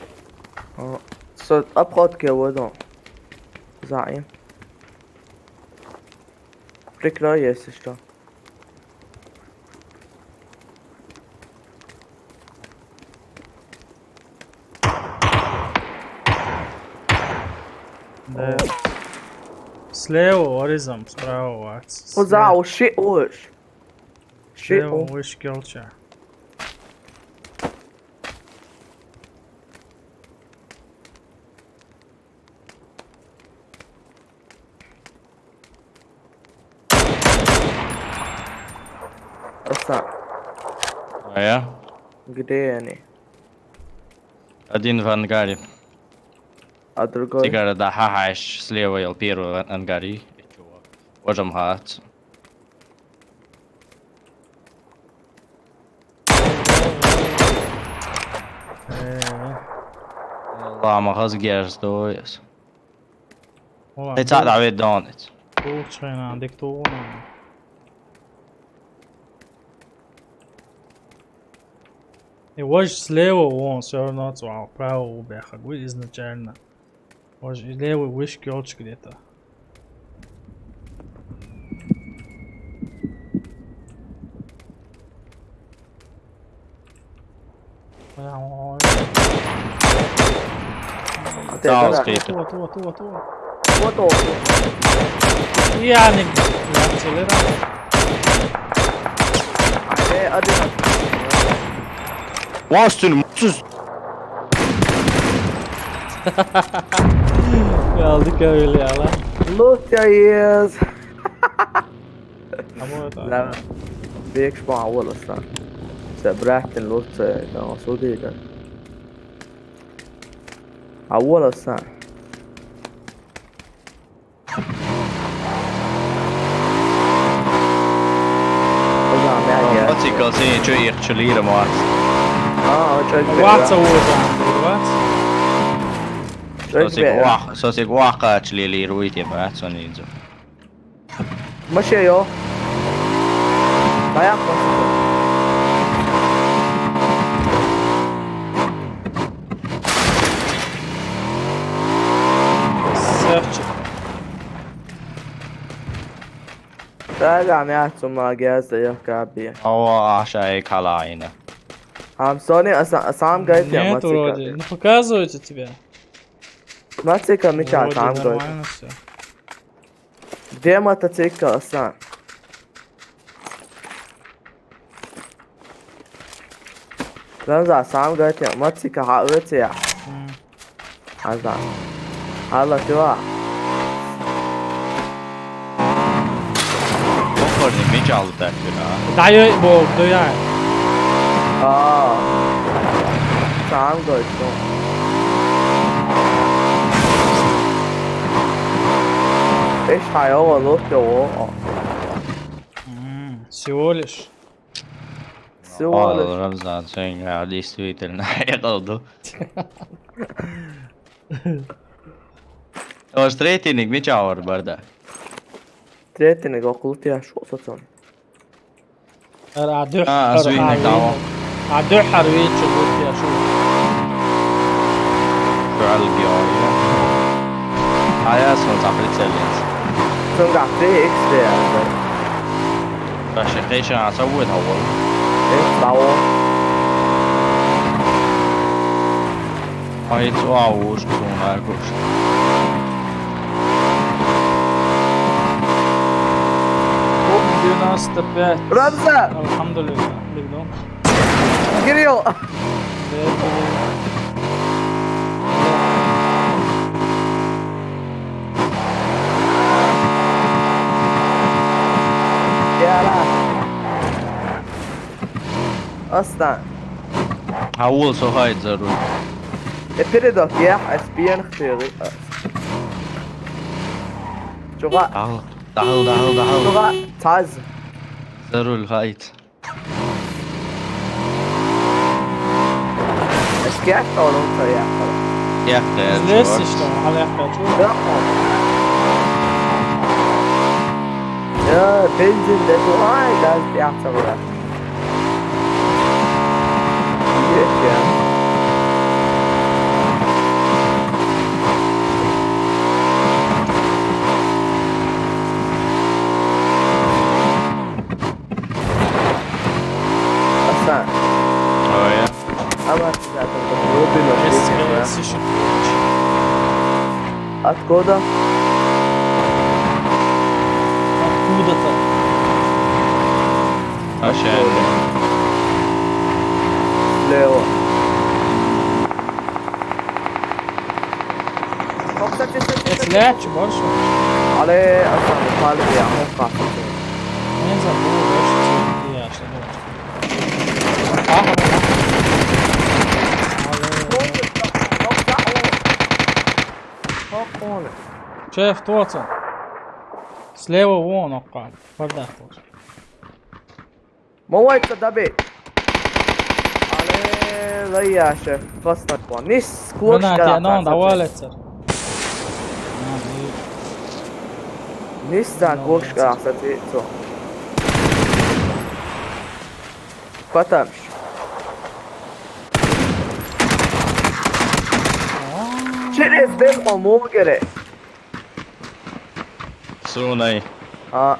So, aphodke vodo. Zaim. Prikroj jesi što. Da. Slevo, orizam, spravo, vac. Pozao, shit, uš. Shit, Slevo, u. Uškjolča. Asa. A ja? Gde je ni? Один в ангаре. A drugo? Cigara da hahaš s lijevo, jel, piru angari. Možem hac. E, Lama has gerstojas. Ola, Te ca da ve donec. Tučena, diktuna. E, vaš s lijevo, on sve ravno, a pravo u beha, izначално. Vaš s lijevo, viš kjolčk deta. Ciao, skrite. Tu, tu, tu, tu. What the? Ja, ne, ja, acelera. Ajde, hadi. Vastin, mutsuz. Geldik öyle ya lan. Loot ya yes. Ama o da. لا، بيك شبع أول أصلا. سبرحت اللوت، آه، صوتي ده. أول أصلا. Pats, ka sien čuiq čulīra māc. اه، شوي كبير. What's a war zone, what? شوي Sosik كبير. Vah, sosik Vah ka čulīra uiti māc un inzu. مشي يو. ما يعرف. Search. راجع معي ثم جهاز يا كابي. Ova aša e kalaina. عم سوني أسا-، أسام قايت يا Нет, ماتسيكا. вроде. Ну, показывайте тебе. ماتسيكا ميتا Вроде سام قايت. Нормально все. ديما تاتسيكا أسام. لنزع سام قايت يا ماتسيكا حاويت يا. هذا. هلا توا. Okorni mičalu tātvirā. Dai bog, do ja. اه. سام قايت يا. ايش هاي هو لوت يا. Hmm, всего лишь. Всего лишь. Ramzan sen ya действительно yıkıldı. Oš tretinik mičaur barda. Tretini ga kulti ya şu satam. Ара духьар, а, звинник, ара, дава. А духьар вичу гутия шу. Шуал биоя. Ая сон за прицелец. Сон за три икс де. Баши, кайша, а са будет, а вот. Икс, а вот. Ай, цо, а уж, цо, а уж. Оп, девяносто пять. Рамза! Алхамдулилла, бигдон. Кирилл! Яра. Аста. А уол со хайт заруй. Э, передок, я, а спиен хтери. Чуга. Дахал, дахал, дахал, дахал. Чуга, таз. Заруй хайт. Эскер, он, он, я. Я, я, лес чувак. Что, а я хочу. Да. Я, бензин, да, ай, газ, я, целая. Есть, я. Аса. Ой. Ама, да, да, да, рубим, а. Откуда? Откуда-то. Вообще. Слева. Кстати, кстати, кстати. Эцлячу больше. Але, а там, палец, я, ну, как это? Не забыл, больше, я, что ли. Ага, ага. Але. Че в тоца? Слева вон, около. Квадрат. Ма вайца даби. Але, лайяше, костат вон. Нис клош. Гранат, я, карата, но, сати. Давай лецер. Нис за клош карата, сати, цо. Патамш. Через ден о могере. Сунай. А.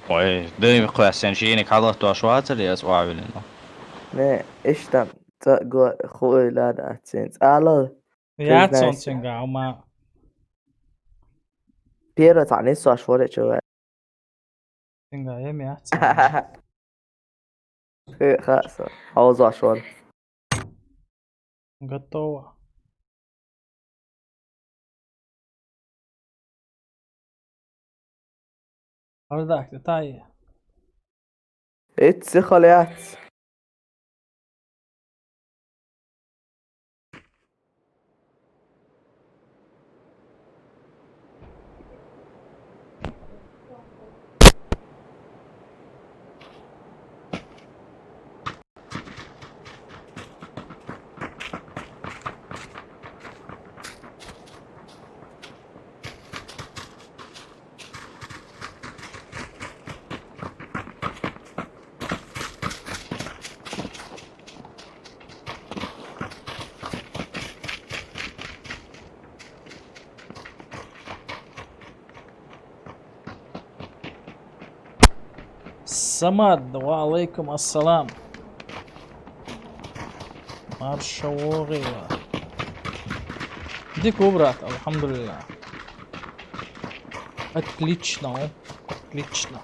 Ой, дым классен шиник халат то шватер, я свавилин. Не, иштам, ца го хуй лада цин. Ала. Я признайся. Цон цинга, ама. Пьера, ца не со шворе чува. Цинга, я мя. Э, ха, со. Ауза швор. Готово. Ардак, тай. Эци халят. Самад, ва алейкум ассалам. Маршавогила. Дик убрат, алхамдулилла. Отлично. Отлично.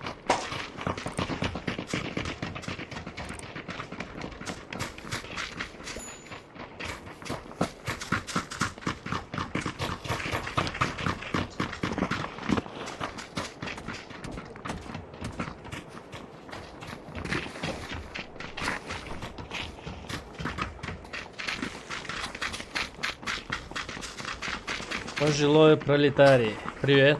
Пожилой пролетарий, привет.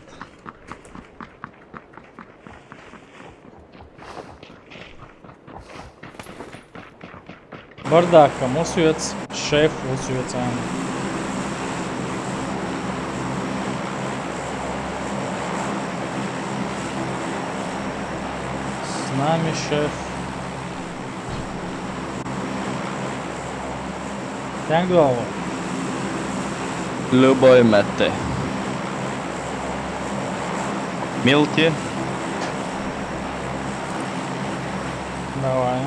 Бардак, кому свет? Шеф, у свет, а. С нами шеф. Thank you. Любой метте. Милти. Давай.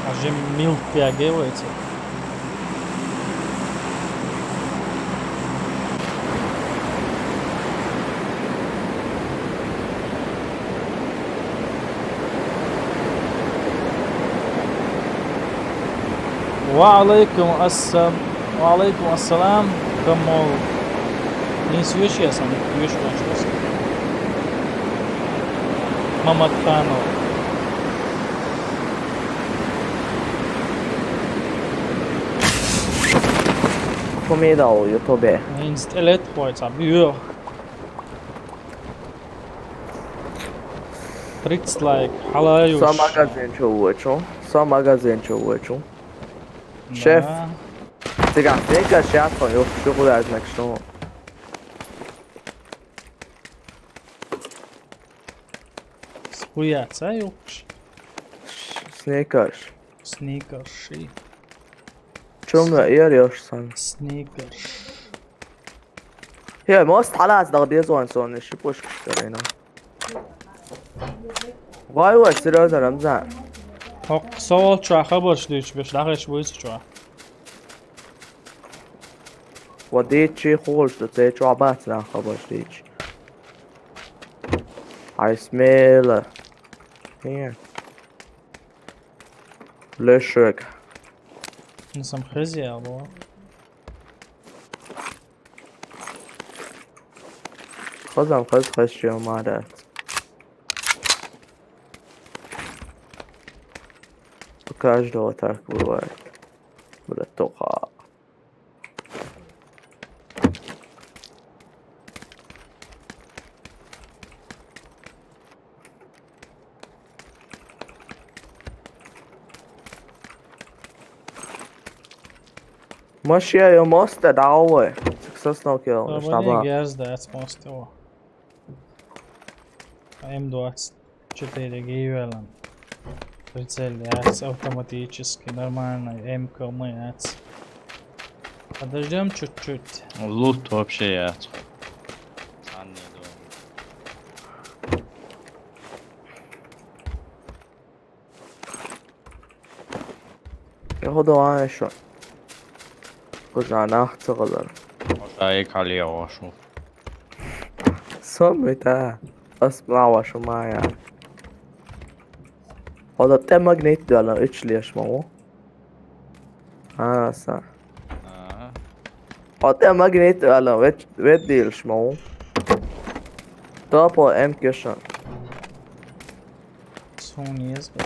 А же милти агевается. Ва алейкум ассалам. Ва алейкум ассалам. Камол. Не свечи я сам, свечи я сам. Маматано. Помидал, ютубе. Инстелет пойца, бью. Тридцать лайк, халаю. Сам магазин чё вычу? Сам магазин чё вычу? Шеф. Циган, снекаш яцхан, ёх, шугу аз мекшно. Схуяца, ёхш. Снекаш. Снекаши. Чё мы эр ёш сан? Снекаш. Я, мост халас да безон сон, ши пушкаш карена. Вай, вай, серьёзно, Рамзан. Хок, сол чё, хабарш дыч, беш, дахеш буйс чё. Ва дичи хулш, да це чё бац на хабарш дич. Ай смело. Не. Лешек. Ну, сам хези, або. Хазам хаз хаз чё мадат. У каждого так бывает. Братуха. Машия ё моста давай. Сексосно кел, Або штаба. Не герз да, эц моста во. М двадцать четыре гейвелан. Прицел яц автоматически, нормально, М К М яц. Подождём чуть-чуть. Лут вообще яц. Анне дом. Походу, а ещё. Куда нахца калар. Ошай калия ошу. Сом это. Асма вашу мая. Хода те магнит дала, үч леш ма о. А, са. А. Хода те магнит дала, вет, вет дилш ма о. Топо М кешан. Сун езга.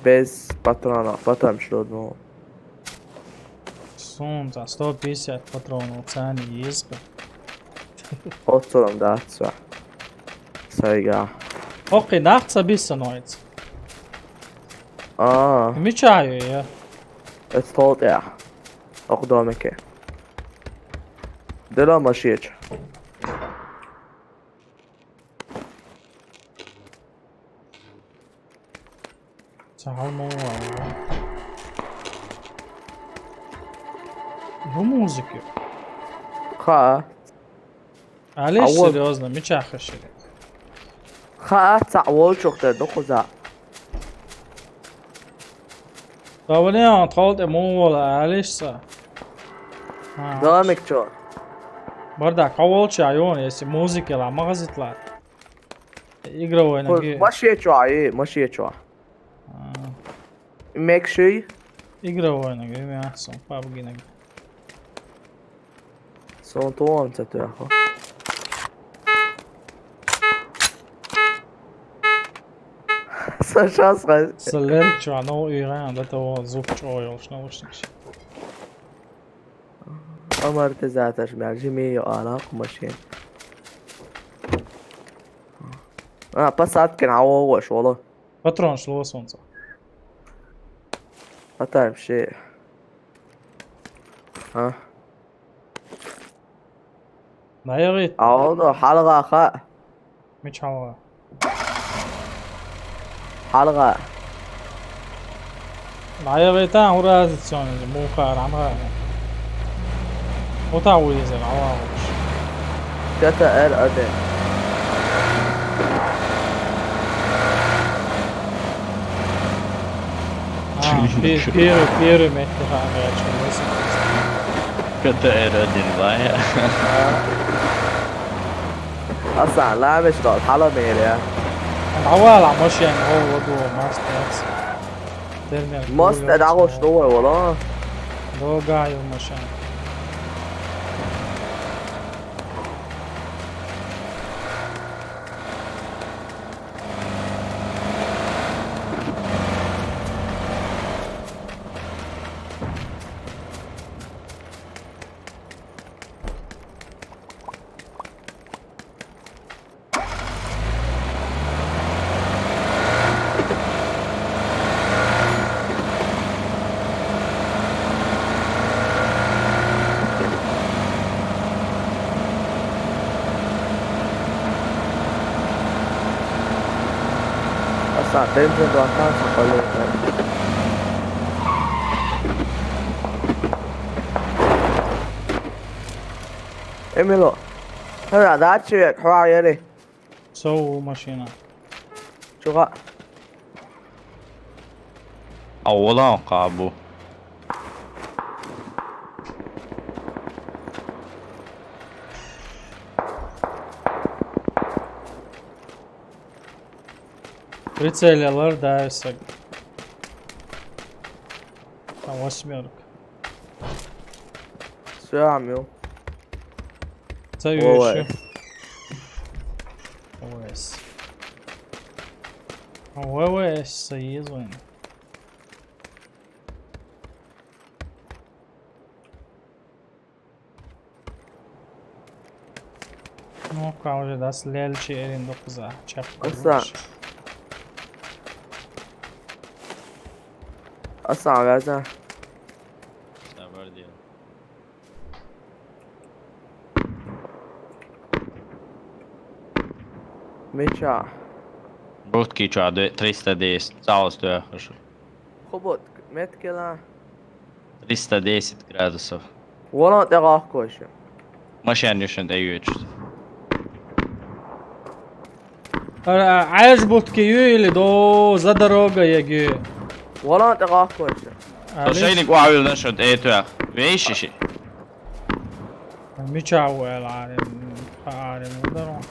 Без патрона, потом что, ну. Сун за сто пятьдесят патронов цены езга. Отцом да, отца. Сайга. Окей, нахца бисса ноец. А. Мичаю я. Это столт я. Ок домике. Дела машиеч. Цахал мо вай. Бу музыки. Ха. Алиш, Авол. Серьёзно, мичахашили. Ха, ца волчух да духуза. Давление тхолт эму вола алиш са. А. Домик чё? Барда, каволча юн, если музыки ла, магазит ла. Игровой на ги. Машиечо, ай, машиечо. А. Мекши? Игровой на ги, мясо, пабги на ги. Сон туон цатуяхо. Са шас хай. Са лерчо, но игра, да того звук чё, ёлш наушник. Амортизатор, мя, жими ё, ала, машин. А, посадка на, о, о, шоло. Патрон шло солнце. А там вообще. А? Наявит. А он халга ха. Мич халга. Халга. Ай, вай, тан хура азицион, муха, рамга. Ота уйзер, ала уш. Ката эр аде. А, пе-, первый, первый метр, ага, я чё, восемь. Ката эр один, вай. Аса, ламеш дал, хала мере. Ава ла машин, о, вот, о, маст, маст. Термер. Маст, кулёр, да, гош, о. Новое, вала. Дорогая машина. Аса, тензен дуатан сапале. Эмило. Хара, дачи, хара, яри. Сов машина. Чуга. А ола кабу. Прицелялар да эсек. А восьмерка. Всё, амил. Ца Ой. Ещё. Ой. Ой, ой, союзный. Ну, ка уже да слелчи эрин докуза. Чапка. Аса. Аса, газа. Добрый день. Меча. Будки чё, д-, триста десять, цалость, я хочу. Хобот, меткела. Триста десять градусов. Вон он тегах коши. Машин юшин даючит. Ара, аж будки ю или до за дорога ягю. Вон он тегах коши. Али? Сошейник уавил нашот, э, туях. Вейшиши. Мича уэл арем, арем ударом.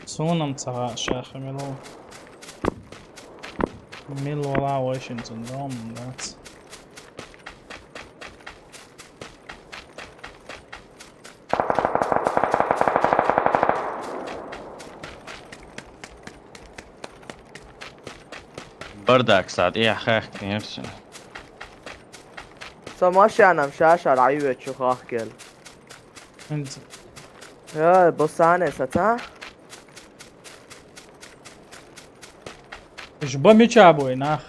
Сунам цагаан шахмело. Милуала Вашингтон дом, да. Бардак сад, я хак, не всё. Са машинам шаша райве чухахкел. Инц. Я, босане сата? Ишба мича бой нах.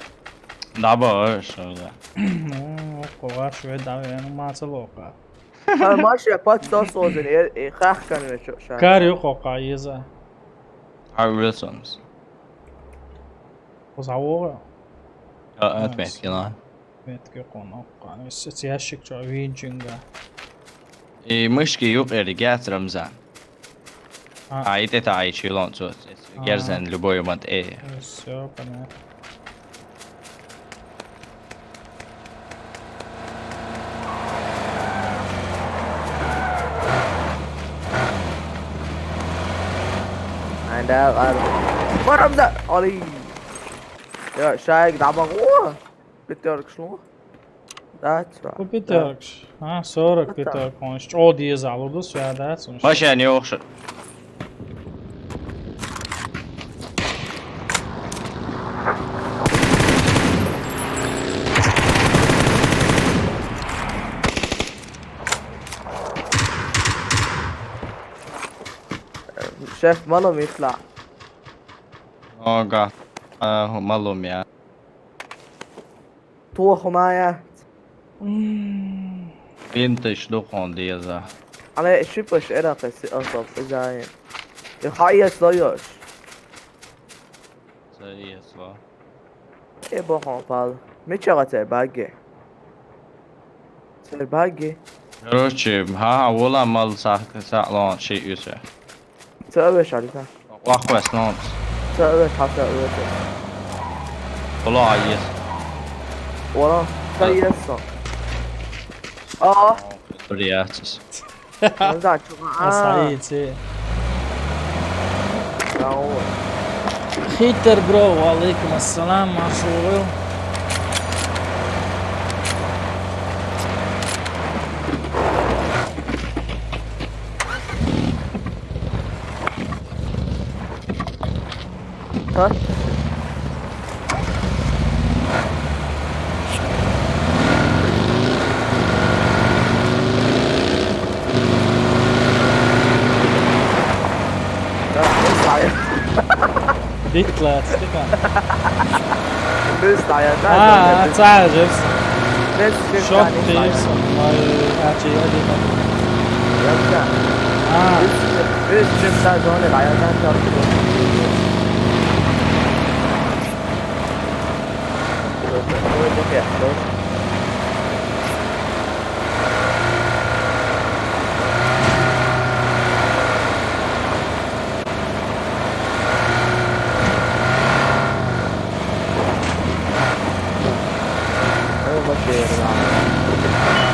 Даба, ой, что, да. Ну, кога шве да, ну, мацалока. Ха, маши, я пач то созен, э, э, хах кан ве чо, ша. Кар ю кока, еза. А, Уилсонс. Позавора. А, отметки, да. Метки конок, а, с-, с-, ящик чё, винчинга. И мышки юк эригят Рамзан. А. А, и это ай чилон, цо, цо, А. Герзен любой момент, э. Э, всё, понятно. Анда, ар. Барамда, али. Я, шайк, дабагу. Пятёрка шло. Да, чё? По пятёрке. А, сорок пятёрка. Он ещё, о, диез алуду, всё, да, слушай. Машина не охшит. Шеф, малум итла. Ага, а, малум я. Тух мая. Бинташ духун деза. Але шипаш эракъ си асаб изайн. Я хайяс лоёш. Са иесло. Э, бохо пал. Мичара цер багги? Цер багги? Короче, ха, ха, вола мал са, са лон ши юсе. Цер веш алита. Вах вес нон. Цер веш ха цер веш. Вола айес. Вола. Цер иесло. А. Приятель. Ну да, чё, а. Асаи, ци. Здорово. Хитер, бро, ва алейкум ассалам, маршал. Ха? Да, не знаю. Битлет, типа. Не знаю, да, А, да, да. Царжес. Без Шок чего-то не знаю. Тейсон, мой, а, чи я не могу. Ага. А. Без, без чего-то зоны, да, я знаю, что. Ой, вообще, да.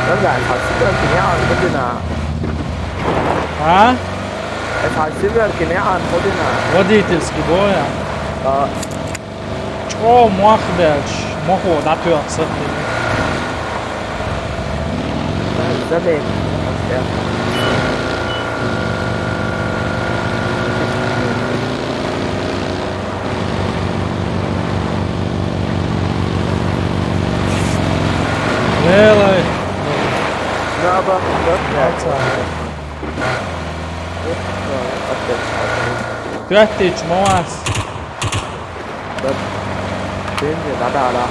Рамзан, спасибо, меня ходина. А? Это спасибо, меня ходина. Водительский боя. А. О, мах дальше. Махо, да, ты отсадный. Забей. Лелай. Да, да, да, да. Отца. Опять. Пять тысяч, мамас. Бензин надо, ала.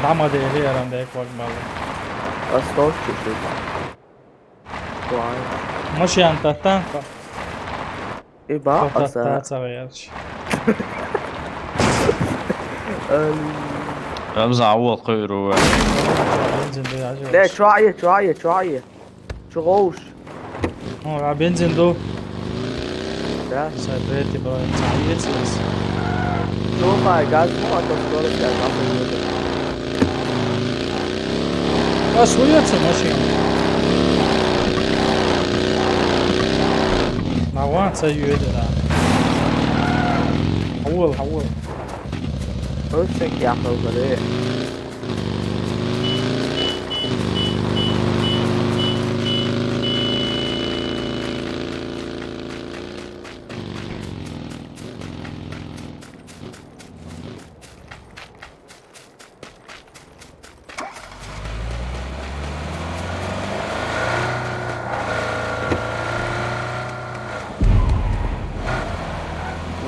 Дама дели яран дек вак балы. Осталось чуть-чуть. Класс. Машина татанка. И ба, аса. Тататаца верч. Рамзан, авал къуйру. Бензин дели. Не, чуайи, чуайи, чуайи. Чугоуш. О, а бензин ду? Да. Сай, брети, бро, цаецес. Чуха, газ, ну, а то скорость, а то скорость. А, суется машина. На ван, ца юэде, да. Хавал, хавал. Очень я хавал.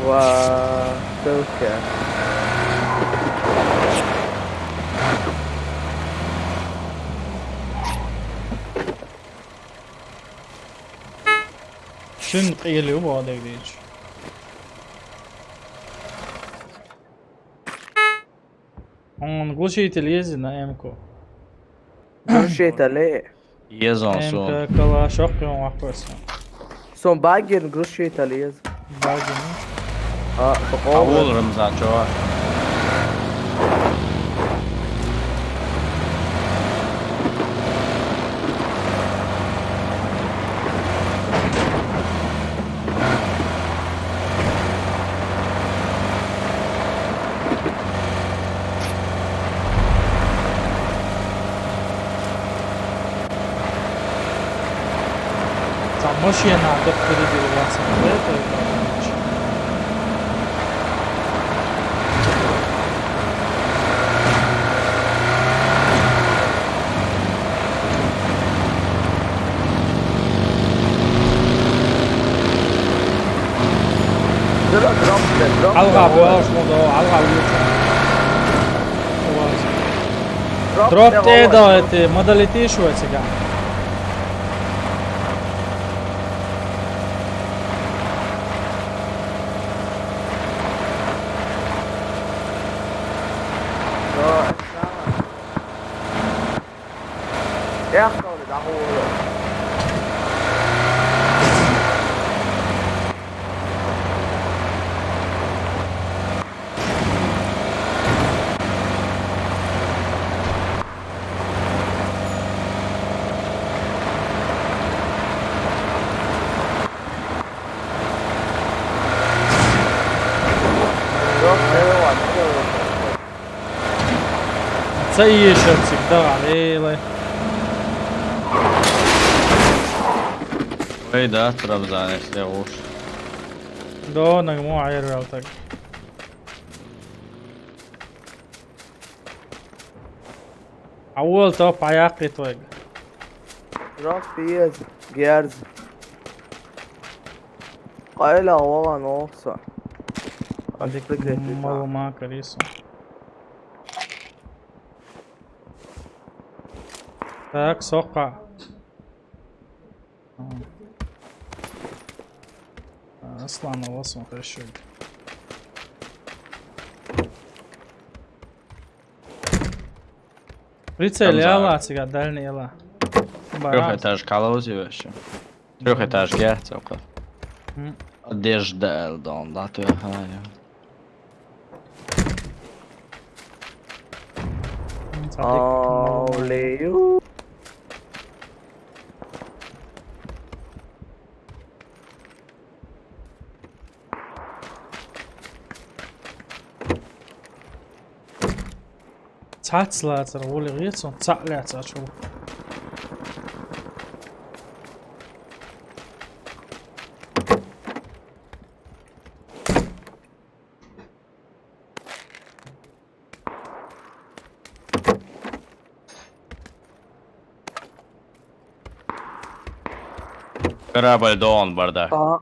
Ва, только. Шин къели у бадегдич. Он глушитель есть на М-ку? Глушитель, э. Есть он, сон. М-ка, калаш, ок, он вопрос. Сон баггин, глушитель есть. Баггин, ну. А, а, по-, Авал, Рамзан, чувак. Цхьа машина даккхалидила вацахъ, это, короче. Алга бёш му до, алга бёш. Дроп те да, это, ма далетиш у циган. Ца иеша цигда гӀалелай. Вай да, Рамзан, если уж. Да, нагмо айрвал так. Аввал топ аяккхит вайга. Дроп еза, герз. Къайла вала нохса. Адик мало ма карису. Так, соха. Аслан, аласун, хорошо. Прицел яла, циган дальний яла. Трёх этаж калаузи вообще. Трёх этаж я, целка. Одежда, да, да, ты, ага, я. Олею. Цац лацар, воли гъецун, ца лацар чу. Корабль дон, бардак. А.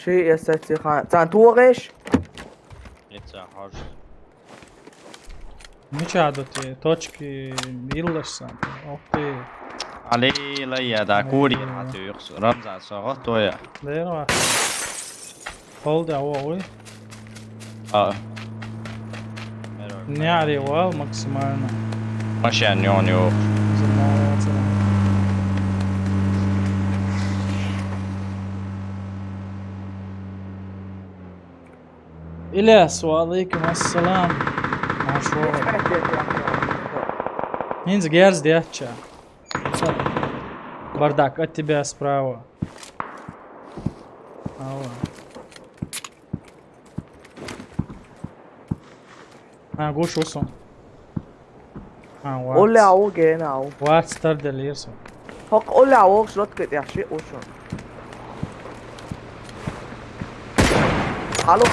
Ши эсэци хан. Цан тугъеш? Эца хож. Мича дути точки миллерса. Ох ты. Али ла я да кури. Рамзан согот тоя. Дера. Холда, о, ой. А. Не ори вал максимально. Машин не он его. Ильяс, ва алейкум ассалам. Машо. Нинз герз дяча. Бардак, от тебя справа. Ава. А, гуш усун. А, вац. Оля, о, гена, о. Вац тар делирсун. Хок, Оля, о, шрот кет яши, ушун. Алло.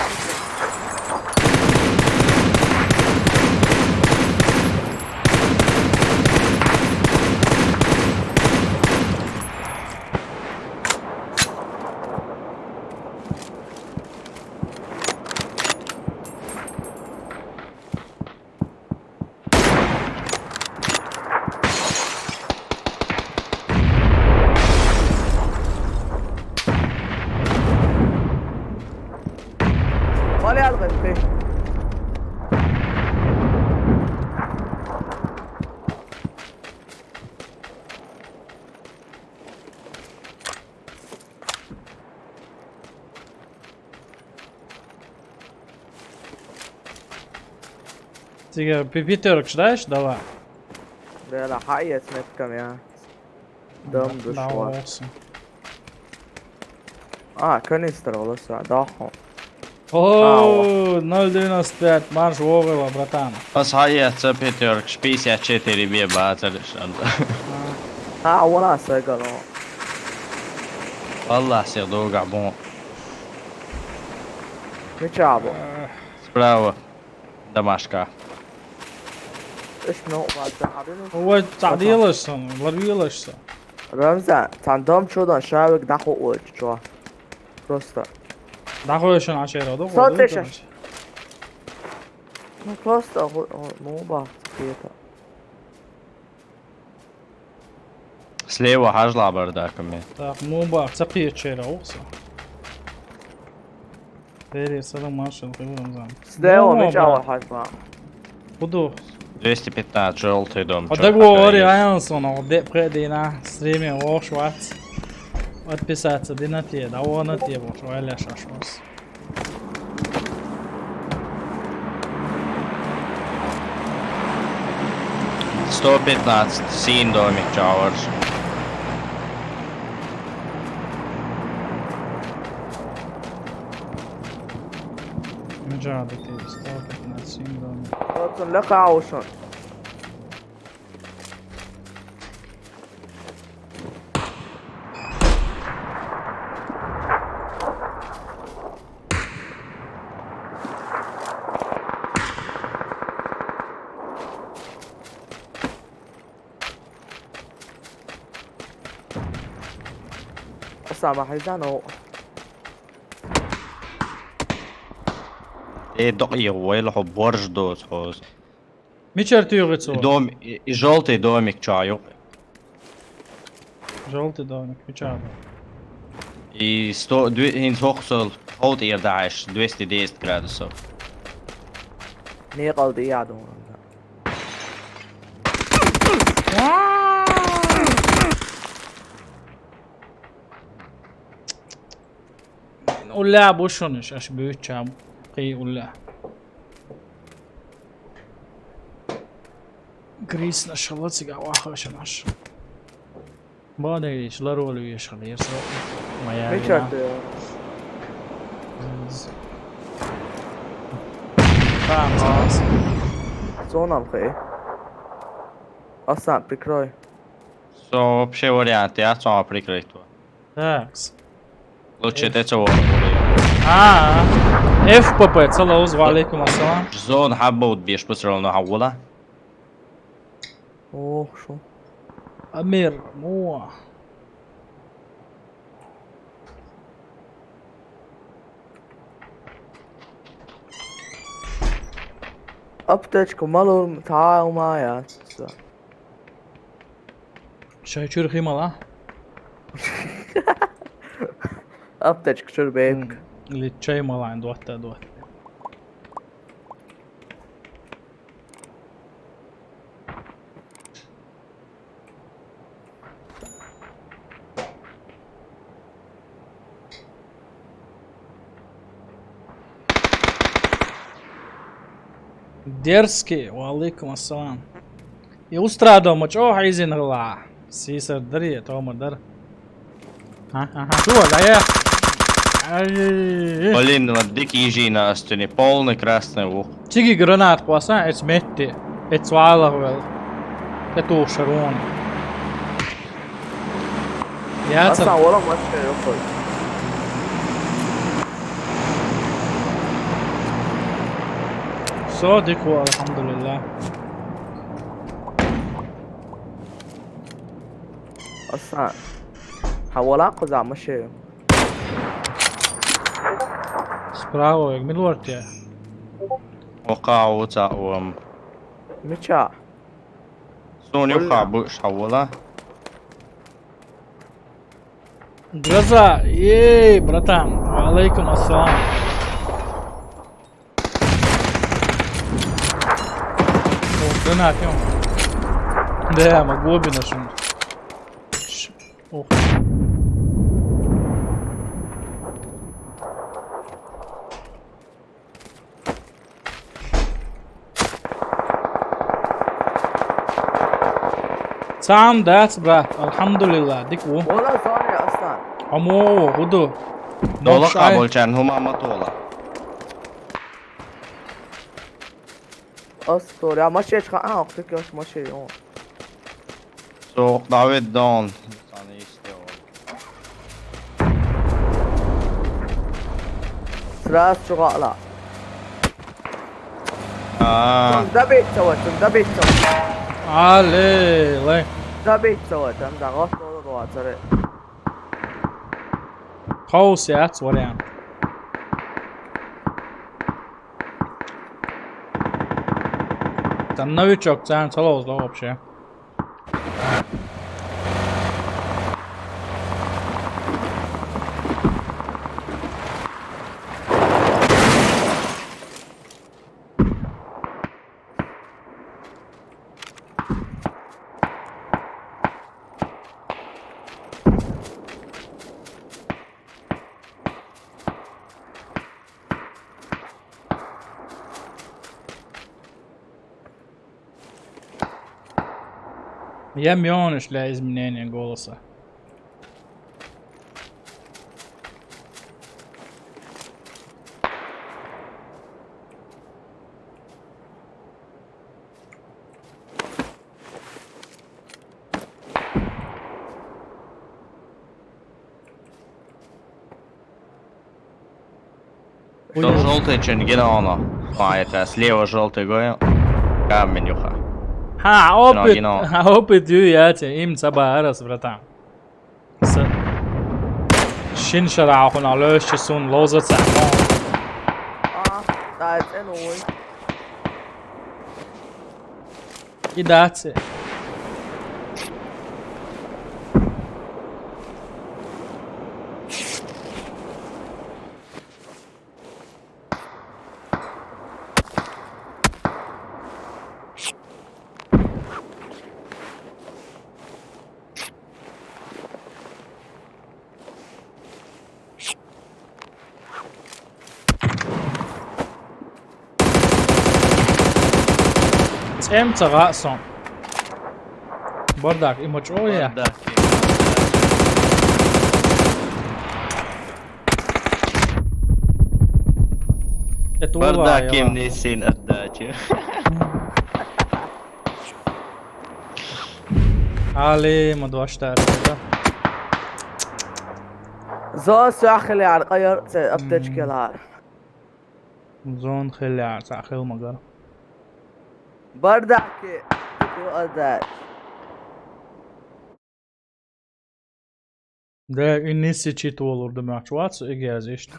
Вали алгъай, окей. Цига пи-, пятёрок ждаешь? Давай. Да, да, хайец меткам я. Дом душла. А, канистр волоса, даху. О, ноль девяносто пять, марш вовремя, братан. Бас хайец пятёрок, пятьдесят четыре бе бацали шанда. А, вала сагало. Валлахи, сир долго бон. Мичабо. Справа. Домашка. Эш, ну, ладно, а ты, ну. Ой, تعديلش сам, ларвилаш сам. Рамзан, цхьан дом чу дан шавиг дӀахо оч чо. Просто. ДӀахо шун ашера ду. Сотри шаш. Ну просто ху-, о, ну ба, цепета. Слева хьажла бардаками. Так, ну ба, цепет чера ухса. Перес, салам, маршал, хеврам зам. Слева Ну, меча ба. Хьажла. Буду. Двести пятнадцать, желтый дом. А Чё, договори, какая есть? Айонсон, а де предина, стриме, вош вац. Подписаться, динатия, да, вон атия, вош, валя шашмас. Сто пятнадцать, син домик, чаварш. Меджа, да ты, сто пятнадцать, син домик. Оцун ла каушун. Аса ма хьизано. Э, док и войла хо борж доц хос. Мичар тюгыцу. Дом, и, и желтый домик, чё, юк. Желтый домик, мичар. И сто, дви-, ин сохсол, холт ир дальше, двести десять градусов. Не къалди ядун. Улля бушуниш, аш бючам. Кый улля. Грисна шалацига вахашанаш. Бадагиш ларолуеш халерсо. Моя Меча вина. Ты. Там, а, Зона хе. Асан, прикрой. Со вообще вариант, я сам прикрыть. Такс. Лучше это цього. А, F P P, целоуз, ва алейкум ассалам. Зон хаббаут беш, все равно хавла. Ох, шо. Амир, муа. Аптечку малур таа умая. Шай чур химала. Аптечку чур бейбк. Личай малайн дуатта дуат. Дерзкий, ва алейкум ассалам. И устрадо мачо хайзин гла. Сисар дари, тома дар. Ага, ага. Ту, да я. Ай. Блин, на дикий жина астуни, полный красный ух. Тиги гранат кваса, эц метти. Эц вала вел. Эту шарон. Я Асан ца. Ола машка ёхой. Со дику, алхамдулилла. Асан. Хавала куза машка. Справа, як милуарте. Ока уца уам. Меча. Сони уха буш хавла. Гроза, ей, братан, ва алейкум ассалам. О, гранат, ё. Да, могу бы нашим. Ш-, ох. Сам дац, брат, алхамдулилла, дик у. Ола зоне Асан. Амо, гуду. Дола Нокш ай. Кабулчан хума матола. Астор, я машечка, а, охтык ёш маши, о. Сок Давид Дон. Сани исте ол. Сразу чугала. А, Добить сава, добить сава. Але, ле. Добить сава, там да, вот, вот, вот. Царе. Хаус яц вариант. Там новичок цан целоз вообще. Я мёныш для изменения голоса. Тот желтый чё, где он? А, это слева желтый гойл. Камень, юха. Ха, опыт, Ногино. Ха, опыт ю яте, им цаба арас, братан. С- Шин шара ахуна лёш сун лоза цамо. А, да, это новый. И дате. ЦӀем цагъа сон. Бардак, има чӀоя. Бардак. Это Бардак улла, им яла. Не син отдачи. Али, ма два штар, да? Зон сахли ар, къайар, це аптечка лар. Зон хиля, са хил магар. Бардаки, ту адач. Да, и не си читывал урдумяч, вац, и гязишт.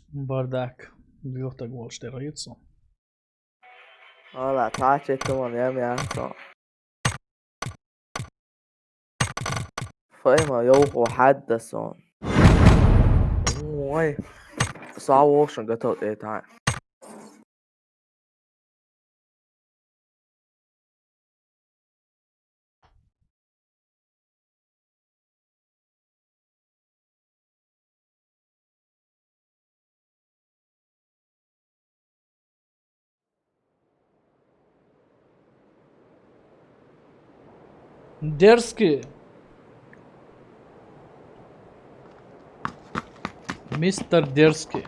Бардак. Двух так гол штер рицу. Вала, тачи туман, я мясо. Файма, йоу, хадда сон. Ой. Slow motion готов, э, та. Дерзкий. Мистер Дерзкий.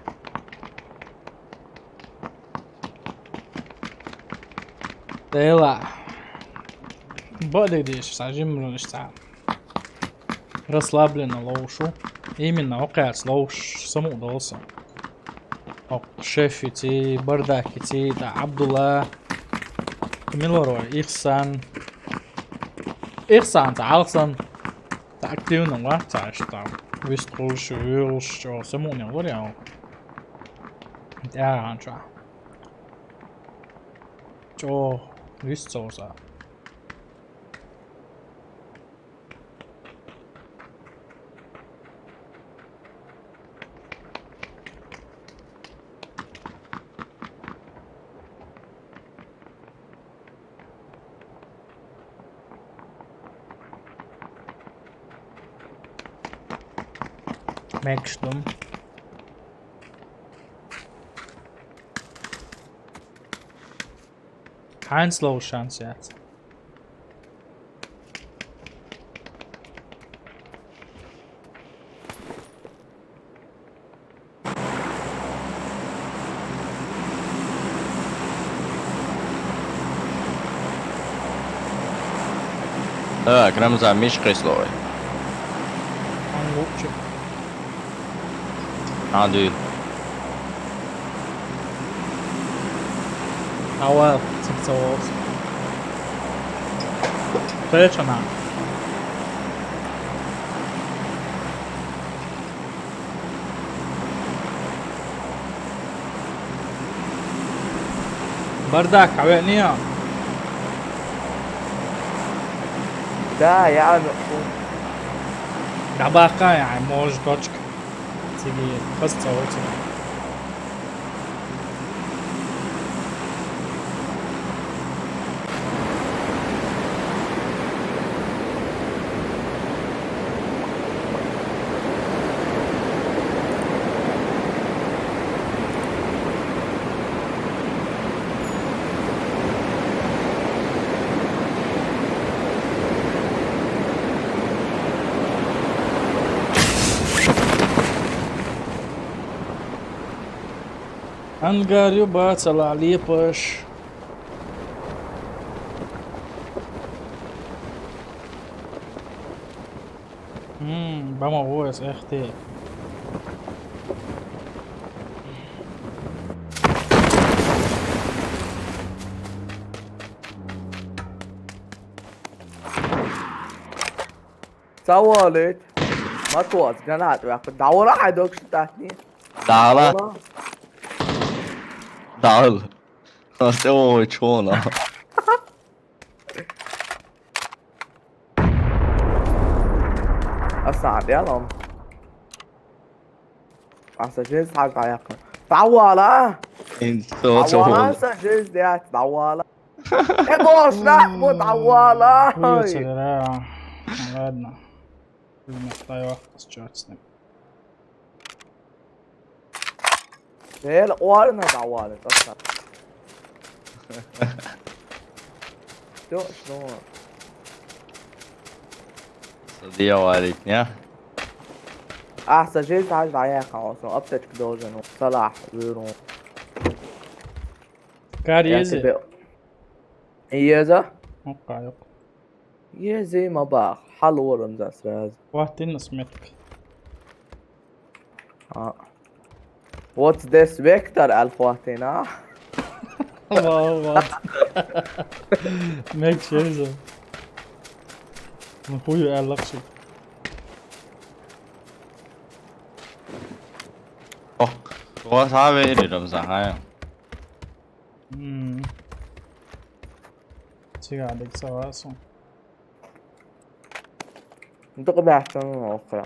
Тела. Бодигдиш, сажим руништа. Расслабленно лоушу. Именно, окей, лоуш, саму удался. О, Шефи ти, Бардаки ти, та Абдулла. Милорой, Ихсан. Ихсан, та Алсан. Та активно, ва, та что. Виструлш, вирулш, чё, саму не говорил. Я, чё. Чё, виструлса. Мекштум. Ханс лоу шанс яц. Так, Рамзан, Миш кресловый. Ангучик. А, дый. Ава, цикцавоз. Встреча нам. Бардак, а ведь не. Да, я. Табака, я, может, точка. Циги, просто вот. Ангар ю бацала лепаш. М, бама войс, эх ты. Цавалит. Матуаз, гранат вяху. Давала хайдок шитатни. Дала. Давала. Дала. Астэ ой, чона. Аса, ялом. Аса, жез хаг аяк. Давала. Инсо. Давала, аса, жез дят. Давала. Э, гош, нахму, давала. Хуя целера. Ладно. Пулемёт дай вахтас, чёрт с ним. Эл, уарна давала, тоста. Всё, снова. Садия варить, не? А, сажи, сажи, да, я хаос. Аптечка должен. Салах, выру. Кар Я езе? Тебе. Еза? Окей, окей. Еза, ма бах. Хал ворум за сразу. Вахтин сметтик. А. What's this vector, Аль-Фатина? Ва, ва. Мек чезо. Ну, хую аллахши. Ох, ва саве ири Рамзан, хай. М. Цига дек савасу. Дукъ бяхтан окъра.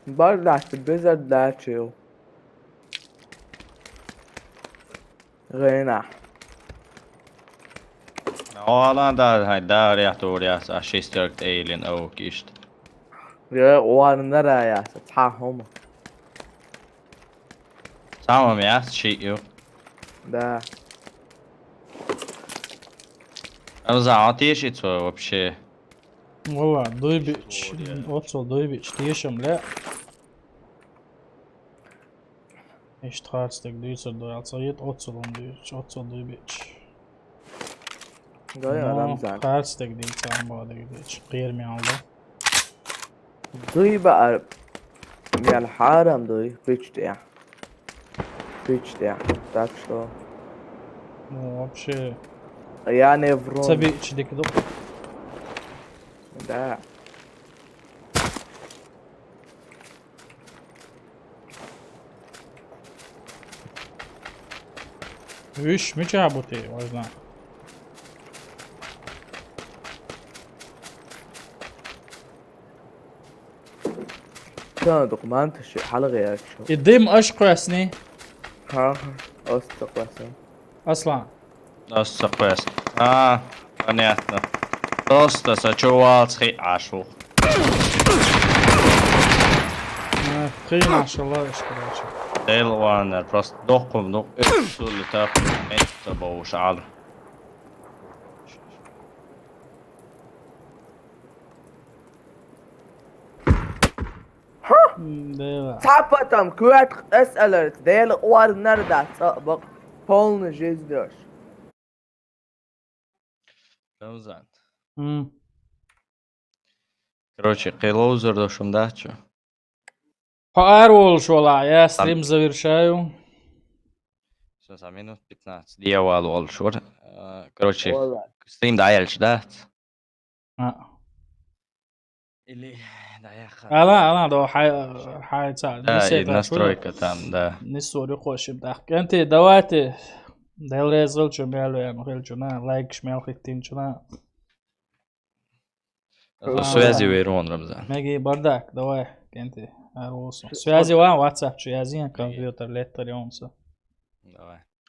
Бар дашти, безар дачил. Гъена. Оалан да, хай, да, ряхтур яс, а шестерк эйлин оук ишт. Ре, оалан да ра яс, цахома. Самом яс, чи ю. Да. Раза, а ты ещё что вообще? Вала, дуйбич, оцо дуйбич, тешам ле. Ишт харцдег дуйцар дуй, алцагъет оцо лун дуйч, оцо дуйбич. Гай, ну, Рамзан. Харцдег дуйцар, амбадег дуйч, къир мялда. Дуй ба ар-, мял харам дуй, пичдя. Пичдя. Так что. Ну, вообще. Я не вру. Цабич дик дук. Да. Уьш мича бути, важна. Чан документ ши хьалгъ яшо. И дим аш къвесни? Ха, ха, ас къвесни. Аслан. Ас къвес. А, понятно. Просто са чувал цхи ашу. Э, хин ашала иш, короче. Эл ваннер, просто докум, док, э, сули так, это баушал. Дела. Цхьа потом коьртах эсаларца Дела орнар дац, цӀа бакъ полный жизнь дош. Рамзан. М. Короче, кхело узар дошум дачу. Хьо ара волуш вала, я стрим завершаю. Сейчас минут пятнадцать. Дьявол волуш вара. А, Короче, Вала. стрим дӀаелча дац. А. Или дӀаяхха. Ала, ала, до хай хай ца. Да, и настройка там, да. Нисур юкъошим дах. КӀентий, давайте. Дел резал чу мел вен хил чуна, лайк шмел хиттин чуна. Со связи верон, Рамзан. Меги бардак, давай, кӀентий. Ара волсун. Связи ван WhatsApp чу язин, компьютер леттар ёнса. Давай.